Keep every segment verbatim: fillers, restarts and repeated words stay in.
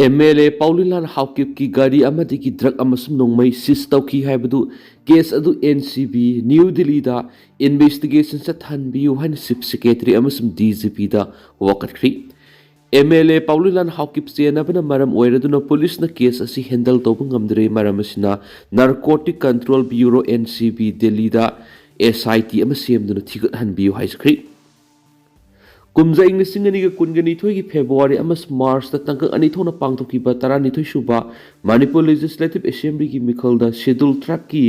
M L A ꯄꯥꯎꯂꯤꯂꯥꯟ ꯍꯥꯎꯀꯤꯞꯀꯤ ꯒꯥꯔꯤ ꯑꯃꯗꯒꯤ ꯗ꯭ꯔꯒ ꯑꯃꯁꯨꯡ ꯅꯣꯡꯃꯩ ꯁꯤꯖ ꯇꯧꯈꯤ ꯍꯥꯏꯕꯗꯨ ꯀꯦꯁ ꯑꯗꯨ ꯑꯦꯟ ꯁꯤ ꯕꯤ ꯅ꯭ꯌꯨ ꯗꯤꯜꯂꯤꯗ ꯏꯟꯚꯦꯁꯇꯤꯒꯦꯁꯟ ꯆꯠꯊꯍꯟꯕꯤꯌꯨ ꯍꯥꯏꯅ ꯆꯤꯐ ꯁꯦꯀ꯭ꯔꯦꯇꯔꯤ ꯑꯃꯁꯨꯡ ꯗꯤ ꯖꯤ ꯄꯤꯗ ꯋꯥꯀꯠꯈ꯭ꯔꯤ꯫ ꯑꯦꯝ ꯑꯦꯜ ꯑꯦ ꯄꯥꯎꯂꯤꯂꯥꯟ ꯍꯥꯎꯀꯤꯞ ꯆꯦꯟꯅꯕꯅ ꯃꯔꯝ ꯑꯣꯏꯔꯗꯨꯅ ꯄꯨꯂꯤꯁꯅ ꯀꯦꯁ ꯑꯁꯤ ꯍꯦꯟꯗꯜ ꯇꯧꯕ ꯉꯝꯗ꯭ꯔꯦ꯫ ꯃꯔꯝ ꯑꯁꯤꯅ narcotic control bureau, N C B, ꯗꯤꯜꯂꯤꯗ ꯑꯦꯁ ꯑꯥꯏ ꯇꯤ ꯑꯃ ꯁꯦꯝꯗꯨꯅ ꯊꯤꯒꯠꯍꯟꯕꯤꯌꯨ ꯍꯥꯏꯖꯈ꯭ꯔꯤ꯫ ꯀꯨꯝꯖꯥ ꯏꯪ ꯂꯤꯁꯤꯡ ꯑꯅꯤꯒ ꯀꯨꯟꯒ ꯅꯤꯊꯣꯏꯒꯤ ꯐꯦꯕ꯭ꯔꯨꯋꯥꯔꯤ ꯑꯃꯁꯨꯡ ꯃꯥꯔꯆꯇ ꯇꯥꯡꯀꯛ ꯑꯅꯤ ꯊꯣꯛꯅ ꯄꯥꯡꯊꯣꯛꯈꯤꯕ ꯇꯔꯥꯅꯤꯊꯣꯏ ꯁꯨꯕ ꯃꯅꯤꯄꯨꯔ ꯂꯦꯖꯤꯁꯂꯦꯇꯤꯚ ꯑꯦꯁꯦꯝꯕ꯭ꯂꯤꯒꯤ ꯃꯤꯈꯜꯗ ꯁꯦꯗꯨꯜ ꯇ꯭ꯔꯥꯏꯕꯀꯤ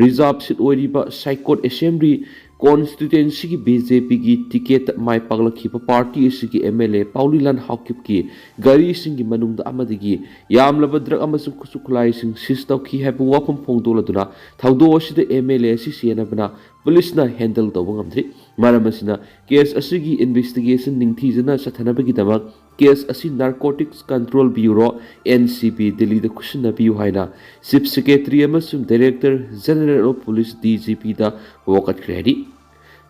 ꯔꯤꯖꯥꯔꯚ ꯁꯤꯠ ꯑꯣꯏꯔꯤꯕ ꯁꯥꯏꯀꯣꯠ ꯑꯦꯁꯦꯝꯕ꯭ꯂꯤ ꯀꯣꯟꯁꯇꯤꯇ꯭ꯋꯦꯟꯁꯤꯒꯤ ꯕꯤ ꯖꯦ ꯄꯤꯒꯤ ꯇꯤꯀꯦꯠꯇ ꯃꯥꯏ ꯄꯥꯛꯂꯛꯈꯤꯕ ꯄꯥꯔꯇꯤ ꯑꯁꯤꯒꯤ ꯑꯦꯝ ꯑꯦꯜ ꯑꯦ ꯄꯥꯎꯂꯤꯂꯥꯟ ꯍꯥꯎꯀꯤꯞꯀꯤ ꯒꯥꯔꯤꯁꯤꯡꯒꯤ ꯃꯅꯨꯡꯗ ꯑꯃꯗꯒꯤ ꯌꯥꯝꯂꯕ ꯗ꯭ꯔꯒ ꯑꯃꯁꯨꯡ ꯈꯨꯠꯁꯨ ꯈꯨꯠꯂꯥꯏꯁꯤꯡ ꯁꯤꯖ ꯇꯧꯈꯤ ꯍꯥꯏꯕ ꯋꯥꯐꯝ ꯐꯣꯡꯗꯣꯛꯂꯗꯨꯅ ꯊꯧꯗꯣꯛ ꯑꯁꯤꯗ ꯑꯦꯝ ꯑꯦꯜ ꯑꯦ ꯑꯁꯤ ꯆꯦꯟꯅꯕꯅ ꯄꯨꯂꯤꯁꯅ ꯍꯦꯟꯗꯜ ꯇꯧꯕ ꯉꯝꯗ꯭ꯔꯤ꯫ ꯃꯔꯝ ꯑꯁꯤꯅ ꯀꯦꯁ ꯑꯁꯤꯒꯤ ꯏꯟꯚꯦꯁꯇꯤꯒꯦꯁꯟ ꯅꯤꯡꯊꯤꯖꯅ ꯆꯠꯊꯅꯕꯒꯤꯗꯃꯛ ꯀꯦꯁ ꯑꯁꯤ narcotics control bureau, N C B, ꯗꯤꯜꯂꯤꯗ ꯈꯨꯠꯁꯤꯟꯅꯕꯤꯌꯨ ꯍꯥꯏꯅ ꯆꯤꯐ ꯁꯦꯀ꯭ꯔꯦꯇꯔꯤ ꯑꯃꯁꯨꯡ director general of police, D G ꯄꯤꯗ ꯋꯥꯀꯠꯈ꯭ꯔꯦ ꯍꯥꯏꯔꯤ꯫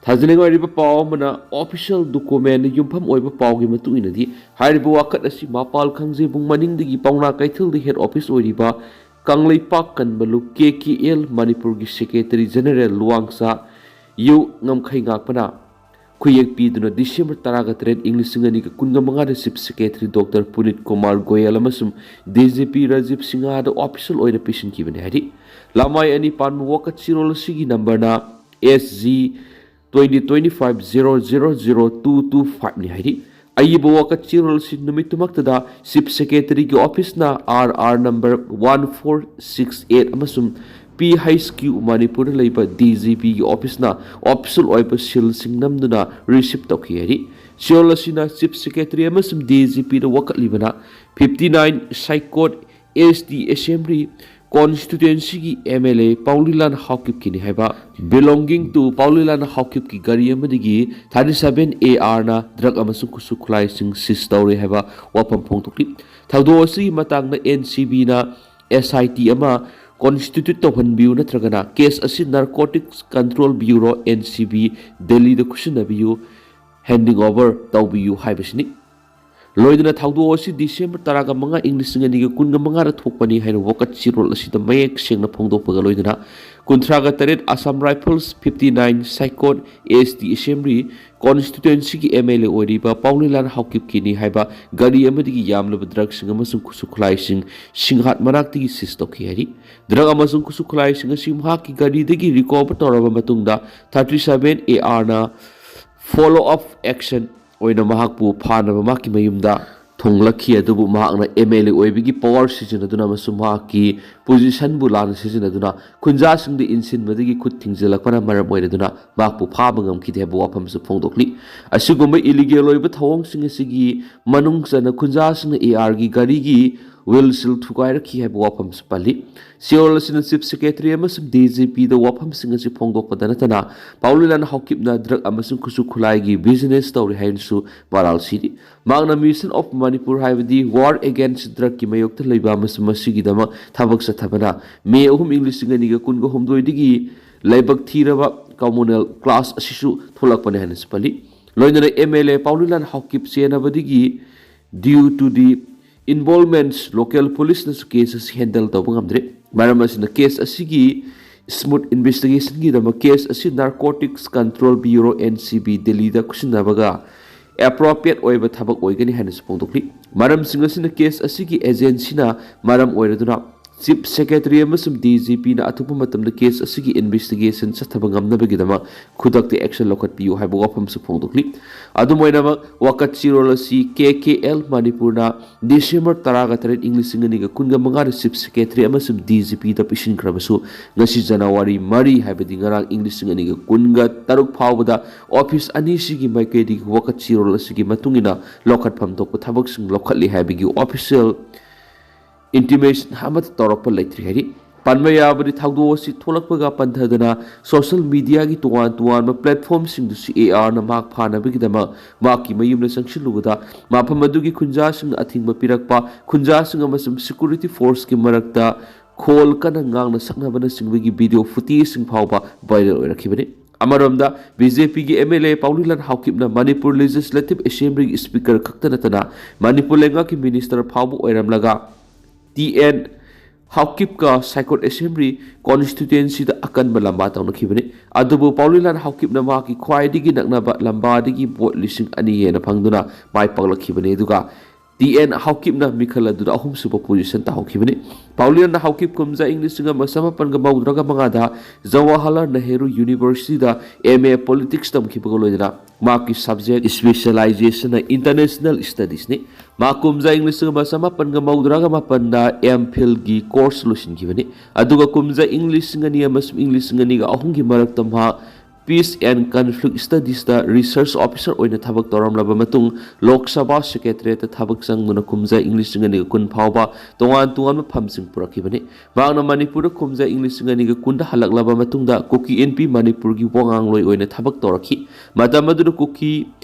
ꯊꯥꯖꯅꯤꯡꯉꯥꯏ ꯑꯣꯏꯔꯤꯕ ꯄꯥꯎ ꯑꯃꯅ, ꯑꯣꯐꯤꯁꯤꯌꯦꯜ ꯗꯣꯀꯨꯃꯦꯟꯗ ꯌꯨꯝꯐꯝ ꯑꯣꯏꯕ ꯄꯥꯎꯒꯤ ꯃꯇꯨꯡ ꯏꯟꯅꯗꯤ, ꯍꯥꯏꯔꯤꯕ ꯋꯥꯀꯠ ꯑꯁꯤ ꯃꯄꯥꯜ ꯈꯥꯡꯖꯩꯕꯨꯡ ꯃꯅꯤꯡꯗꯒꯤ ꯄꯥꯎꯅꯥ ꯀꯩꯊꯦꯜꯗ ꯍꯦꯗ ꯑꯣꯐꯤꯁ ꯑꯣꯏꯔꯤꯕ ꯀꯪꯂꯩꯄꯥꯛ ꯀꯟꯕ ꯂꯨꯞ, ꯀꯦ ꯀꯦ ꯑꯦꯜ, ꯃꯅꯤꯄꯨꯔꯒꯤ ꯁꯦꯀ꯭ꯔꯦꯇꯔꯤ ꯖꯦꯅꯔꯦꯜ ꯂꯨꯋꯥꯡꯆꯥ ꯌꯨ ꯉꯝꯈꯩ ꯉꯥꯛꯄꯅ ꯈꯨꯌꯦꯛ ꯄꯤꯗꯨꯅ ꯗꯤꯁꯦꯝꯕꯔ ꯇꯔꯥꯒ ꯇꯔꯦꯠ, ꯏꯪ ꯂꯤꯁꯤꯡ ꯑꯅꯤꯒ ꯀꯨꯟꯒ ꯃꯉꯥꯗ chief secretary doctor Punit Kumar Goel ꯑꯃꯁꯨꯡ D G P Rajiv ꯁꯤꯡꯍꯗ official ꯑꯣꯏꯅ ꯄꯤꯁꯤꯟꯈꯤꯕꯅꯤ ꯍꯥꯏꯔꯤ꯫ ꯂꯃꯥꯏ ꯑꯅꯤ ꯄꯥꯟꯕ ꯋꯥꯀꯠ ꯆꯦꯔꯣꯜ ꯑꯁꯤꯒꯤ ꯅꯝꯕꯔꯅ S G twenty twenty five zero zero zero two two ꯐꯥꯏꯚꯅꯤ ꯍꯥꯏꯔꯤ꯫ ꯑꯏꯕ ꯋꯥꯀꯠ ꯆꯦꯔꯣꯜ ꯑꯁꯤ ꯅꯨꯃꯤꯠꯇꯨꯃꯛꯇꯗ ꯆꯤꯐ ꯁꯦꯀ꯭ꯔꯦꯇꯔꯤꯒꯤ ꯑꯣꯐꯤꯁꯅ R R number one four six eight ꯑꯃꯁꯨꯡ ꯄꯤ ꯍꯩꯆ ꯀ꯭ꯌꯨ ꯃꯅꯤꯄꯨꯔꯗ ꯂꯩꯕ ꯗꯤ ꯖꯤ ꯄꯤꯒꯤ ꯑꯣꯐꯤꯁꯅ ꯑꯣꯐꯤꯁꯤꯌꯦꯜ ꯑꯣꯏꯕ ꯁꯤꯜꯁꯤꯡ ꯅꯝꯗꯨꯅ ꯔꯤꯁꯤꯞ ꯇꯧꯈꯤ ꯍꯥꯏꯔꯤ꯫ ꯆꯦꯔꯣꯜ ꯑꯁꯤꯅ ꯆꯤꯐ ꯁꯦꯀ꯭ꯔꯦꯇꯔꯤ ꯑꯃꯁꯨꯡ ꯗꯤ ꯖꯤ ꯄꯤꯗ ꯋꯥꯀꯠꯂꯤꯕꯅ fifty nine Saikot S T assembly ꯀꯣꯟꯁꯇꯤꯇ꯭ꯋꯦꯟꯁꯤꯒꯤ ꯑꯦꯝ ꯑꯦꯜ ꯑꯦ ꯄꯥꯎꯂꯤꯂꯥꯟ ꯍꯥꯎꯀꯤꯞꯀꯤꯅꯤ ꯍꯥꯏꯕ, ꯕꯤꯂꯣꯡꯒꯤꯡ ꯇꯨ ꯄꯥꯎꯂꯤꯂꯥꯟ ꯍꯥꯎꯀꯤꯞꯀꯤ ꯒꯥꯔꯤ ꯑꯃꯗꯒꯤ ꯊꯥꯔꯇꯤ ꯁꯚꯦꯟ ꯑꯦ ꯑꯥꯔꯅ ꯗ꯭ꯔꯒ ꯑꯃꯁꯨꯡ ꯈꯨꯠꯁꯨ ꯈꯨꯠꯂꯥꯏꯁꯤꯡ ꯁꯤꯖ ꯇꯧꯔꯦ ꯍꯥꯏꯕ ꯋꯥꯐꯝ ꯐꯣꯡꯗꯣꯛꯂꯤ꯫ ꯊꯧꯗꯣꯛ ꯑꯁꯤꯒꯤ ꯃꯇꯥꯡꯗ ꯑꯦꯟ ꯁꯤ ꯕꯤꯅ ꯑꯦꯁ ꯑꯥꯏ ꯇꯤ ꯑꯃ ꯀꯣꯟꯁꯇꯤꯇ꯭ꯌꯨꯠ ꯇꯧꯍꯟꯕꯤꯌꯨ ꯅꯠꯇ꯭ꯔꯒꯅ ꯀꯦꯁ ꯑꯁꯤ narcotics control bureau, N C B, ꯗꯦꯜꯂꯤꯗ ꯈꯨꯠꯁꯤꯟꯅꯕꯤꯌꯨ, ꯍꯦꯟꯗꯤꯡ ꯑꯣꯚꯔ ꯇꯧꯕꯤꯌꯨ ꯍꯥꯏꯕꯁꯤꯅꯤ꯫ ꯂꯣꯏꯅꯅ ꯊꯧꯗꯣꯛ ꯑꯁꯤ ꯗꯤꯁꯦꯝꯕꯔ ꯇꯔꯥꯒ ꯃꯉꯥ, ꯏꯪ ꯂꯤꯁꯤꯡ ꯑꯅꯤꯒ ꯀꯨꯟꯒ ꯃꯉꯥꯗ ꯊꯣꯛꯄꯅꯤ ꯍꯥꯏꯅ ꯋꯥꯀꯠ ꯆꯦꯔꯣꯜ ꯑꯁꯤꯗ ꯃꯌꯦꯛ ꯁꯦꯡꯅ ꯐꯣꯡꯗꯣꯛꯄꯒ ꯂꯣꯏꯅꯅ ꯀꯨꯟꯊ꯭ꯔꯥꯒ ꯇꯔꯦꯠ Assam Rifles, fifty nine Saikot, A S T Assembly Constituencyꯒꯤ M L A ꯑꯣꯏꯔꯤꯕ ꯄꯥꯎꯂꯤꯂꯥꯟ ꯍꯥꯎꯀꯤꯞꯀꯤꯅꯤ ꯍꯥꯏꯕ ꯒꯥꯔꯤ ꯑꯃꯗꯒꯤ ꯌꯥꯝꯂꯕ ꯗ꯭ꯔꯒꯁꯤꯡ ꯑꯃꯁꯨꯡ ꯈꯨꯠꯁꯨ ꯈꯨꯠꯂꯥꯏꯁꯤꯡ ꯁꯤꯡꯍꯥꯠ ꯃꯅꯥꯛꯇꯒꯤ ꯁꯤꯖ ꯇꯧꯈꯤ ꯍꯥꯏꯔꯤ꯫ ꯗ꯭ꯔꯒ ꯑꯃꯁꯨꯡ ꯈꯨꯠꯁꯨ ꯈꯨꯠꯂꯥꯏꯁꯤꯡ ꯑꯁꯤ ꯃꯍꯥꯛꯀꯤ ꯒꯥꯔꯤꯗꯒꯤ ꯔꯤꯀꯣꯚꯔ ꯇꯧꯔꯕ ꯃꯇꯨꯡꯗ, thirty seven A R ꯅ follow up action ꯑꯣꯏꯅ ꯃꯍꯥꯛꯄꯨ ꯐꯥꯅꯕ ꯃꯍꯥꯛꯀꯤ ꯃꯌꯨꯝꯗ ꯊꯣꯡꯂꯛꯈꯤ꯫ ꯑꯗꯨꯕꯨ ꯃꯍꯥꯛꯅ M L A ꯑꯣꯏꯕꯒꯤ ꯄꯋꯥꯔ ꯁꯤꯖꯤꯟꯅꯗꯨꯅ ꯑꯃꯁꯨꯡ ꯃꯍꯥꯛꯀꯤ ꯄꯣꯖꯤꯁꯟꯕꯨ ꯂꯥꯟꯅ ꯁꯤꯖꯤꯟꯅꯗꯨꯅ ꯈꯨꯟꯖꯥꯁꯤꯡꯗ ꯏꯟꯁꯤꯟꯕꯗꯒꯤ ꯈꯨꯠ ꯊꯤꯡꯖꯤꯜꯂꯛꯄꯅ ꯃꯔꯝ ꯑꯣꯏꯔꯗꯨꯅ ꯃꯍꯥꯛꯄꯨ ꯐꯥꯕ ꯉꯝꯈꯤꯗꯦ ꯍꯥꯏꯕ ꯋꯥꯐꯝꯁꯨ ꯐꯣꯡꯗꯣꯛꯂꯤ꯫ ꯑꯁꯤꯒꯨꯝꯕ ꯏꯂꯤꯒꯦꯜ ꯑꯣꯏꯕ ꯊꯧꯑꯣꯡꯁꯤꯡ ꯑꯁꯤꯒꯤ ꯃꯅꯨꯡ ꯆꯟꯅ ꯈꯨꯟꯖꯥꯁꯤꯡꯅ A R ꯒꯤ ꯒꯥꯔꯤꯒꯤ ꯋꯤꯜꯁꯤꯜ ꯊꯨꯒꯥꯏꯔꯛꯈꯤ ꯍꯥꯏꯕ ꯋꯥꯐꯝꯁꯨ ꯄꯜꯂꯤ꯫ ꯆꯦꯔꯣꯜ ꯑꯁꯤꯅ ꯆꯤꯐ ꯁꯦꯀ꯭ꯔꯦꯇꯔꯤ ꯑꯃꯁꯨꯡ D G P ꯗ ꯋꯥꯐꯝꯁꯤꯡ ꯑꯁꯤ ꯐꯣꯡꯗꯣꯛꯄꯗ ꯅꯠꯇꯅ, ꯄꯥꯎꯂꯤꯂꯥꯟ ꯍꯥꯎꯀꯤꯞꯅ ꯗ꯭ꯔꯒ ꯑꯃꯁꯨꯡ ꯈꯨꯠꯁꯨ ꯈꯨꯠꯂꯥꯏꯒꯤ ꯕꯤꯖꯤꯅꯦꯁ ꯇꯧꯔꯤ ꯍꯥꯏꯅꯁꯨ ꯃꯔꯥꯜ ꯁꯤꯔꯤ꯫ ꯃꯍꯥꯛꯅ Mission of Manipur ꯍꯥꯏꯕꯗꯤ War Against Drugꯀꯤ ꯃꯥꯌꯣꯛꯇ ꯂꯩꯕ ꯑꯃꯁꯨꯡ ꯃꯁꯤꯒꯤꯗꯃꯛ ꯊꯕꯛ ꯆꯠꯊꯕꯅ ꯃꯦ ꯑꯍꯨꯝ, ꯏꯪ ꯂꯤꯁꯤꯡ ꯑꯅꯤꯒ ꯀꯨꯟꯒ ꯍꯨꯝꯗꯣꯏꯗꯒꯤ ꯂꯥꯏꯕꯛ ꯊꯤꯔꯕ ꯀꯃꯨꯅꯦꯜ ꯀ꯭ꯂꯥꯁ ꯑꯁꯤꯁꯨ ꯊꯣꯛꯂꯛꯄꯅꯤ ꯍꯥꯏꯅꯁꯨ ꯄꯜꯂꯤ꯫ ꯂꯣꯏꯅꯅ M L A Paolienlal Haokip ꯆꯦꯟꯅꯕꯗꯒꯤ due to the involvements, local policeꯅꯁꯨ ꯀꯦꯁ ꯑꯁꯤ ꯍꯦꯟꯗꯜ ꯇꯧꯕ ꯉꯝꯗ꯭ꯔꯦ꯫ ꯃꯔꯝ ꯑꯁꯤꯅ ꯀꯦꯁ ꯑꯁꯤꯒꯤ ꯁ꯭ꯃꯨꯠ ꯏꯟꯚꯦꯁꯇꯤꯒꯦꯁꯟꯒꯤꯗꯃꯛ ꯀꯦꯁ ꯑꯁꯤ Narcotics Control Bureau, N C B, ꯗꯦꯜꯂꯤꯗ ꯈꯨꯠꯁꯤꯟꯅꯕꯒ ꯑꯦꯄ꯭ꯔꯣꯄ꯭ꯔꯤꯌꯦꯠ ꯑꯣꯏꯕ ꯊꯕꯛ ꯑꯣꯏꯒꯅꯤ ꯍꯥꯏꯅꯁꯨ ꯐꯣꯡꯗꯣꯛꯂꯤ꯫ ꯃꯔꯝꯁꯤꯡ ꯑꯁꯤꯅ ꯀꯦꯁ ꯑꯁꯤꯒꯤ ꯑꯦꯖꯦꯟꯁꯤꯅ ꯃꯔꯝ ꯑꯣꯏꯔꯗꯨꯅ ꯆꯤꯐ ꯁꯦꯀ꯭ꯔꯦꯇꯔꯤ ꯑꯃꯁꯨꯡ D G Pꯅ ꯑꯊꯨꯕ ꯃꯇꯝꯗ ꯀꯦꯁ ꯑꯁꯤꯒꯤ ꯏꯟꯚꯦꯁꯇꯤꯒꯦꯁꯟ ꯆꯠꯊꯕ ꯉꯝꯅꯕꯒꯤꯗꯃꯛ ꯈꯨꯗꯛꯇ ꯑꯦꯛꯁꯟ ꯂꯧꯈꯠꯄꯤꯌꯨ ꯍꯥꯏꯕ ꯋꯥꯐꯝꯁꯨ ꯐꯣꯡꯗꯣꯛꯂꯤ꯫ ꯑꯗꯨꯝ ꯑꯣꯏꯅꯃꯛ, ꯋꯥꯀꯠ ꯆꯦꯔꯣꯜ ꯑꯁꯤ K K L ꯃꯅꯤꯄꯨꯔꯅ ꯗꯤꯁꯦꯝꯕꯔ ꯇꯔꯥꯒ ꯇꯔꯦꯠ, ꯏꯪ ꯂꯤꯁꯤꯡ ꯑꯅꯤꯒ ꯀꯨꯟꯒ ꯃꯉꯥꯗ ꯆꯤꯐ ꯁꯦꯀ꯭ꯔꯦꯇꯔꯤ ꯑꯃꯁꯨꯡ D G Pꯗ ꯄꯤꯁꯤꯟꯈ꯭ꯔꯕꯁꯨ, ꯉꯁꯤ ꯖꯅꯋꯥꯔꯤ ꯃꯔꯤ, ꯍꯥꯏꯕꯗꯤ ꯉꯔꯥꯡ, ꯏꯪ ꯂꯤꯁꯤꯡ ꯑꯅꯤꯒ ꯀꯨꯟꯒ ꯇꯔꯨꯛ ꯐꯥꯎꯕꯗ ꯑꯣꯐꯤꯁ ꯑꯅꯤꯁꯤꯒꯤ ꯃꯥꯏꯀꯩꯗꯒꯤ ꯋꯥꯀꯠ ꯆꯦꯔꯣꯜ ꯑꯁꯤꯒꯤ ꯃꯇꯨꯡ ꯏꯟꯅ ꯂꯧꯈꯠꯐꯝ ꯊꯣꯛꯄ ꯊꯕꯛꯁꯤꯡ ꯂꯧꯈꯠꯂꯤ ꯍꯥꯏꯕꯒꯤ ꯑꯣꯐꯤꯁꯤꯌꯦꯜ ꯏꯟꯇꯤꯃꯦꯁꯟ ꯑꯃꯠꯇ ꯇꯧꯔꯛꯄ ꯂꯩꯇ꯭ꯔꯤ ꯍꯥꯏꯔꯤ꯫ ꯄꯟꯕ ꯌꯥꯕꯗꯤ, ꯊꯧꯗꯣꯛ ꯑꯁꯤ ꯊꯣꯛꯂꯛꯄꯒ ꯄꯟꯊꯗꯅ ꯁꯣꯁꯤꯌꯦꯜ ꯃꯤꯗꯤꯌꯥꯒꯤ ꯇꯣꯉꯥꯟ ꯇꯣꯉꯥꯟꯕ ꯄ꯭ꯂꯦꯠꯐꯣꯝꯁꯤꯡꯗꯁꯨ A R ꯅ ꯃꯍꯥꯛ ꯐꯥꯅꯕꯒꯤꯗꯃꯛ ꯃꯍꯥꯛꯀꯤ ꯃꯌꯨꯝꯗ ꯆꯪꯁꯤꯜꯂꯨꯕꯗ ꯃꯐꯝ ꯑꯗꯨꯒꯤ ꯈꯨꯟꯖꯥꯁꯤꯡꯅ ꯑꯊꯤꯡꯕ ꯄꯤꯔꯛꯄ, ꯈꯨꯟꯖꯥꯁꯤꯡ ꯑꯃꯁꯨꯡ ꯁꯦꯀ꯭ꯌꯨꯔꯤꯇꯤ ꯐꯣꯔꯁꯀꯤ ꯃꯔꯛꯇ ꯈꯣꯜ ꯀꯟꯅ ꯉꯥꯡꯅ ꯁꯛꯅꯕꯅꯆꯤꯡꯕꯒꯤ ꯚꯤꯗꯤꯑꯣ ꯐꯨꯇꯦꯖꯁꯤꯡ ꯐꯥꯎꯕ ꯚꯥꯏꯔꯦꯜ ꯑꯣꯏꯔꯛꯈꯤꯕꯅꯤ꯫ ꯑꯃꯔꯣꯝꯗ, ꯕꯤ ꯖꯦ ꯄꯤꯒꯤ ꯑꯦꯝ ꯑꯦꯜ ꯑꯦ ꯄꯥꯎꯂꯤꯂꯥꯟ ꯍꯥꯎꯀꯤꯞꯅ ꯃꯅꯤꯄꯨꯔ ꯂꯦꯖꯤꯁꯂꯦꯇꯤꯚ ꯑꯦꯁꯦꯝꯕ꯭ꯂꯤꯒꯤ ꯁ꯭ꯄꯤꯀꯔ ꯈꯛꯇ ꯅꯠꯇꯅ ꯃꯅꯤꯄꯨꯔ ꯂꯩꯉꯥꯛꯀꯤ ꯃꯤꯅꯤꯁꯇꯔ ꯐꯥꯎꯕ ꯑꯣꯏꯔꯝꯂꯒ, ꯇꯤ ꯑꯦꯟ ꯍꯥꯎꯀꯤꯞꯀ ꯁꯥꯏꯀꯣꯠ ꯑꯦꯁꯦꯝꯕ꯭ꯂꯤ ꯀꯣꯟꯁꯇꯤꯇ꯭ꯋꯦꯟꯁꯤꯗ ꯑꯀꯟꯕ ꯂꯝꯕꯥ ꯇꯧꯅꯈꯤꯕꯅꯤ꯫ ꯑꯗꯨꯕꯨ ꯄꯥꯎꯂꯤꯂꯥꯟ ꯍꯥꯎꯀꯤꯞꯅ ꯃꯍꯥꯛꯀꯤ ꯈ꯭ꯋꯥꯏꯗꯒꯤ ꯅꯛꯅꯕ ꯂꯝꯕꯥꯗꯒꯤ ꯚꯣꯠ ꯂꯤꯁꯤꯡ ꯑꯅꯤ ꯍꯦꯟꯅ ꯐꯪꯗꯨꯅ ꯃꯥꯏ ꯄꯥꯛꯂꯛꯈꯤꯕꯅꯤ꯫ ꯑꯗꯨꯒ ꯇꯤ ꯑꯦꯟ ꯍꯥꯎꯀꯤꯞꯅ ꯃꯤꯈꯜ ꯑꯗꯨꯗ ꯑꯍꯨꯝꯁꯨꯕ ꯄꯣꯖꯤꯁꯟ ꯇꯥꯍꯧꯈꯤꯕꯅꯤ꯫ ꯄꯥꯎꯂꯤꯂꯥꯟ ꯍꯥꯎꯀꯤꯞ ꯀꯨꯝꯖꯥ ꯏꯪ ꯂꯤꯁꯤꯡ ꯑꯃ ꯆꯃꯥꯄꯟꯒ ꯃꯧꯗ꯭ꯔꯥꯒ ꯃꯉꯥꯗ ꯖꯋꯥꯍꯔꯂꯥꯜ ꯅꯦꯍꯔꯨ ꯌꯨꯅꯤꯚꯔꯁꯤꯇꯤꯗ ꯑꯦꯝ ꯑꯦ ꯄꯣꯂꯤꯇꯤꯛꯁ ꯇꯝꯈꯤꯕꯒ ꯂꯣꯏꯅꯅ ꯃꯍꯥꯛꯀꯤ ꯁꯕꯖꯦꯛ ꯁ꯭ꯄꯦꯁꯤꯌꯦꯂꯥꯏꯖꯦꯁꯟꯅ ꯏꯟꯇꯔꯅꯦꯁꯅꯦꯜ ꯁ꯭ꯇꯗꯤꯁꯅꯤ꯫ ꯃꯍꯥꯛ ꯀꯨꯝꯖꯥ ꯏꯪ ꯂꯤꯁꯤꯡ ꯑꯃ ꯆꯃꯥꯄꯟꯒ ꯃꯧꯗ꯭ꯔꯥꯒ ꯃꯥꯄꯟꯗ ꯑꯦꯝ ꯐꯤꯜꯒꯤ ꯀꯣꯔꯁ ꯂꯣꯏꯁꯤꯟꯈꯤꯕꯅꯤ꯫ ꯑꯗꯨꯒ ꯀꯨꯝꯖꯥ ꯏꯪ ꯂꯤꯁꯤꯡ ꯑꯅꯤ ꯑꯃꯁꯨꯡ ꯏꯪ ꯂꯤꯁꯤꯡ ꯑꯅꯤꯒ ꯑꯍꯨꯝꯒꯤ ꯃꯔꯛꯇ ꯃꯍꯥꯛ Peace and Conflict Studiesꯇ ꯔꯤꯁꯔꯆ ꯑꯣꯐꯤꯁꯔ ꯑꯣꯏꯅ ꯊꯕꯛ ꯇꯧꯔꯝꯂꯕ ꯃꯇꯨꯡ, ꯂꯣꯛ ꯁꯚꯥ ꯁꯦꯀ꯭ꯔꯦꯇꯔꯤꯌꯦꯠꯇ ꯊꯕꯛ ꯆꯪꯗꯨꯅ ꯀꯨꯝꯖꯥ ꯏꯪ ꯂꯤꯁꯤꯡ ꯑꯅꯤꯒ ꯀꯨꯟ ꯐꯥꯎꯕ ꯇꯣꯉꯥꯟ ꯇꯣꯉꯥꯟꯕ ꯐꯝꯁꯤꯡ ꯄꯨꯔꯛꯈꯤꯕꯅꯤ꯫ ꯃꯍꯥꯛꯅ ꯃꯅꯤꯄꯨꯔꯗ ꯀꯨꯝꯖꯥ ꯏꯪ ꯂꯤꯁꯤꯡ ꯑꯅꯤꯒ ꯀꯨꯟꯗ ꯍꯜꯂꯛꯂꯕ ꯃꯇꯨꯡꯗ ꯀꯨꯀꯤ ꯏꯟꯄꯤ ꯃꯅꯤꯄꯨꯔꯒꯤ ꯋꯥꯉꯥꯡꯂꯣꯏ ꯑꯣꯏꯅ ꯊꯕꯛ ꯇꯧꯔꯛꯈꯤ꯫ ꯃꯇꯝ ꯑꯗꯨꯗ ꯀꯨꯀꯤ